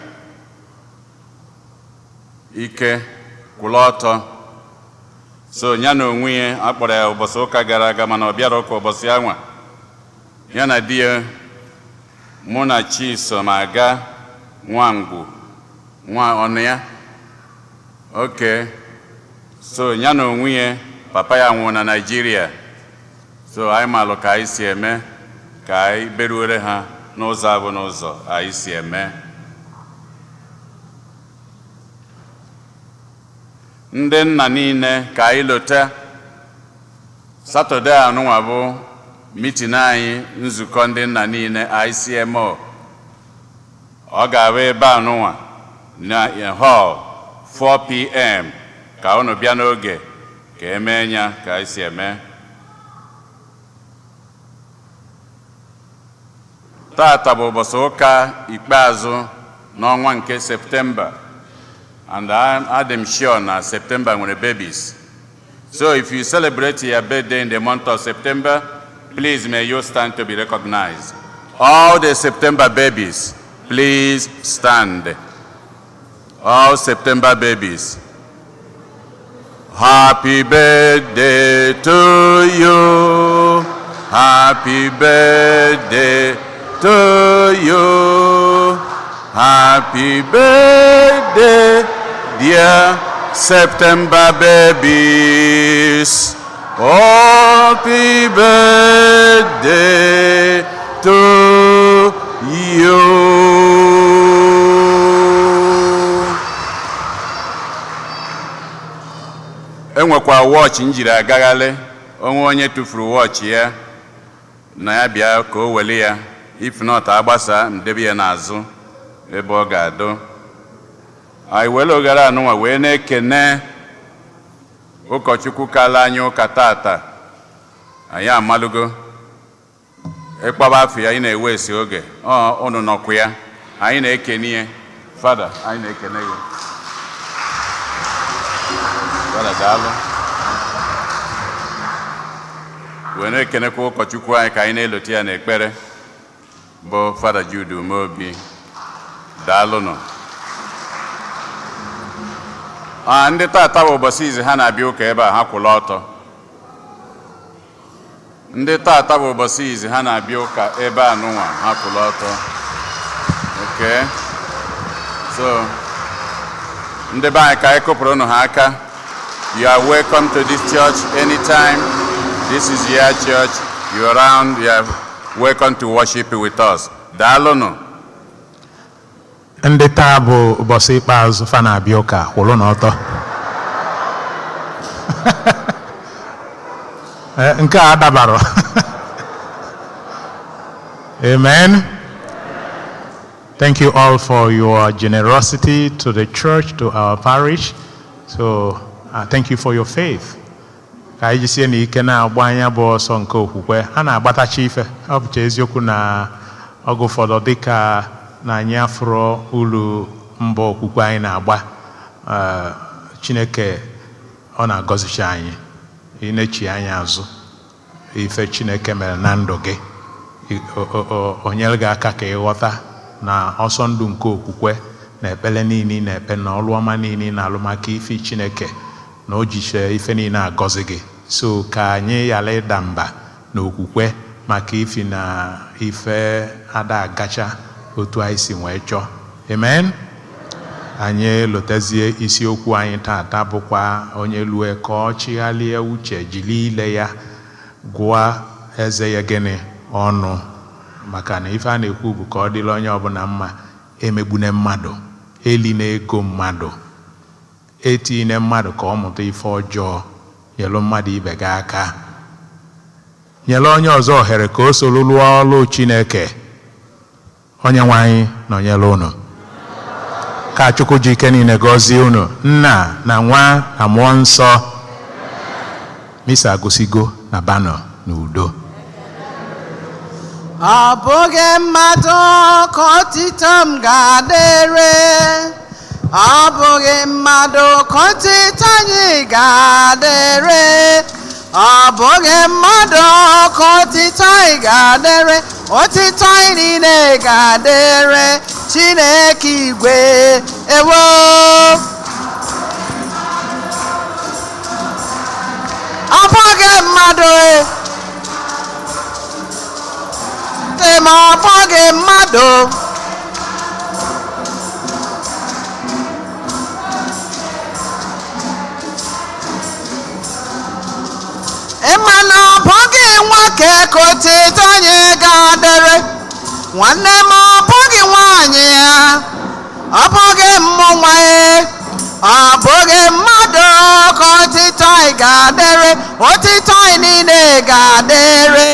Ike kwụrụ ọtọ. So ya na onwe ya akpọrọ ya ụbọchị ụka gara aga, mana ọ bịara ụka ụbọchị anwa. Ya na di ya mụ na Chisom aga Nwangwu nwa ọnụ ya. Oke, so ya na onwe ya, papa ya nwụrụ na Naịjirịa, so anyị malụ ka anyị si eme ka anyị beruore ha n'ụzọ abụ n'ụzọ anyị si eme. Ndị nna niile, ka anyị lote Satọde anụnwa bụ meeting anyị, nzukọ ndị nna niile ICMO. Ọ ga-abụ ebe anụnwa na hall 4 p.m. Ka unu bịa n'oge ka emee ya ka anyị si eme. Tata bụ ụbọchị ụka ikpeazụ n'ọnwa nke Septemba, and I'm sure na September nwere babies. So if you celebrate your birthday in the month of September, please may you stand to be recognized. All the September babies, please stand. All September babies. Happy birthday to you. Happy birthday to you. Happy birthday, dear September babies. Happy birthday to you. Enwekwa wọchị m jiri agaghalị onwe. Onye tụfuru wọchị ya na ya bịa ka o weli ya. If not, agbasa m debe ya n'azụ ebe ọ ga-adọ. Anyị were oghere anụnwa wee na-ekene ụkọchukwu kala anyị ụka tata. Anyị amalụgo ịkpọba afọ ya, anyị na-ewe esi oge ọ ụnụ nọkwu ya. Anyị na-ekene ya. Fada, anyị na-ekene gị. Fada, daalụ. Wee na-ekenekwa ụkọchukwu anyị ka anyị na-elote ya n'ekpere, bụ Fada Jude Umeobi. Daalụnụ. A ndị tata bụ ụbọchị izi ha na-abịa ụka ebe a, ha kwụla ọtọ. Ndị tata bụ ụbọchị izi ha na-abịa ụka ebe a nụnwa, ha kwụla ọtọ. Okay, so ndị be anyị, ka anyị kụpụrụ unu ha aka. You are welcome to this church anytime. This is your church. You are around, you are welcome to worship with us. Daalụnụ. Ndị taa bụ ụbọchị ikpeazụ fa na-abịa ụka, kwụrụ n'ọtọ. Nke a adabara. Amen. Thank you all for your generosity to the church, to our parish. So thank you for your faith. Ka anyị jisie n'ike na-agba anya bụ ọsọ nke okwukwe a na-agbatacha ife. Ọ bụcha eziokwu na oge ụfọdụ, dịka na anyị afụrọ uru mbọ okwukwe anyị na-agba, Chineke ọ na-agọzicha anyị. Ị na-echi anya azụ ife Chineke mere na ndụ gị. O nyere gị aka ka ịghọta na ọsọ ndụ nke okwukwe na ekpere niile ị na-ekpe na ọrụ ọma niile ị na-alụ maka ife Chineke na o jiche ife niile agọzi gị. So ka anyị ghara ịda mba na okwukwe maka ifi na ife ada agacha otu anyị si wee chọọ. Amen. Anyị lotezie isiokwu anyị tata bụkwa onye lue ka ọ chigharịa uche jiri ile ya gụọ eze ya gịnị ọnụ, maka na ife a na-ekwu bụ ka ọ dịrị onye ọbụla mma. Emegbune mmadụ, eline ego mmadụ, etine mmadụ ka ọ mụta ife ọjọọ, nyelu mmadụ ibe gị aka, nyere onye ọzọ ohere ka o soro lụọ ọrụ Chineke. Onye nwe anyị nọnyere unu. Ka Chukwu ji ike niile gọzie unu, Nna na Nwa na Mmụọ Nsọ. Misa agụsigo na banọ n'udo. Ọ bụghị mmadụ ka otito m ga-adịrị, ọ bụghị mmadụ ka otito anyị ga-adịrị, ọ bụghị mmadụ ka otito anyị ga-adịrị, otito anyị niile ga-adịrị Chineke igwe ewo. Ọ bụghị mmadụ e. Sị ma ọ bụghị mmadụ. Ịma na ọ bụghị nwoke ka otito anyị ga-adịrị, nwanne m ọ bụghị nwaanyị ya, ọ bụghị mmụ nwa ya, ọ bụghị mmadụ ka otito anyị ga-adịrị, otito anyị niile ga-adịrị.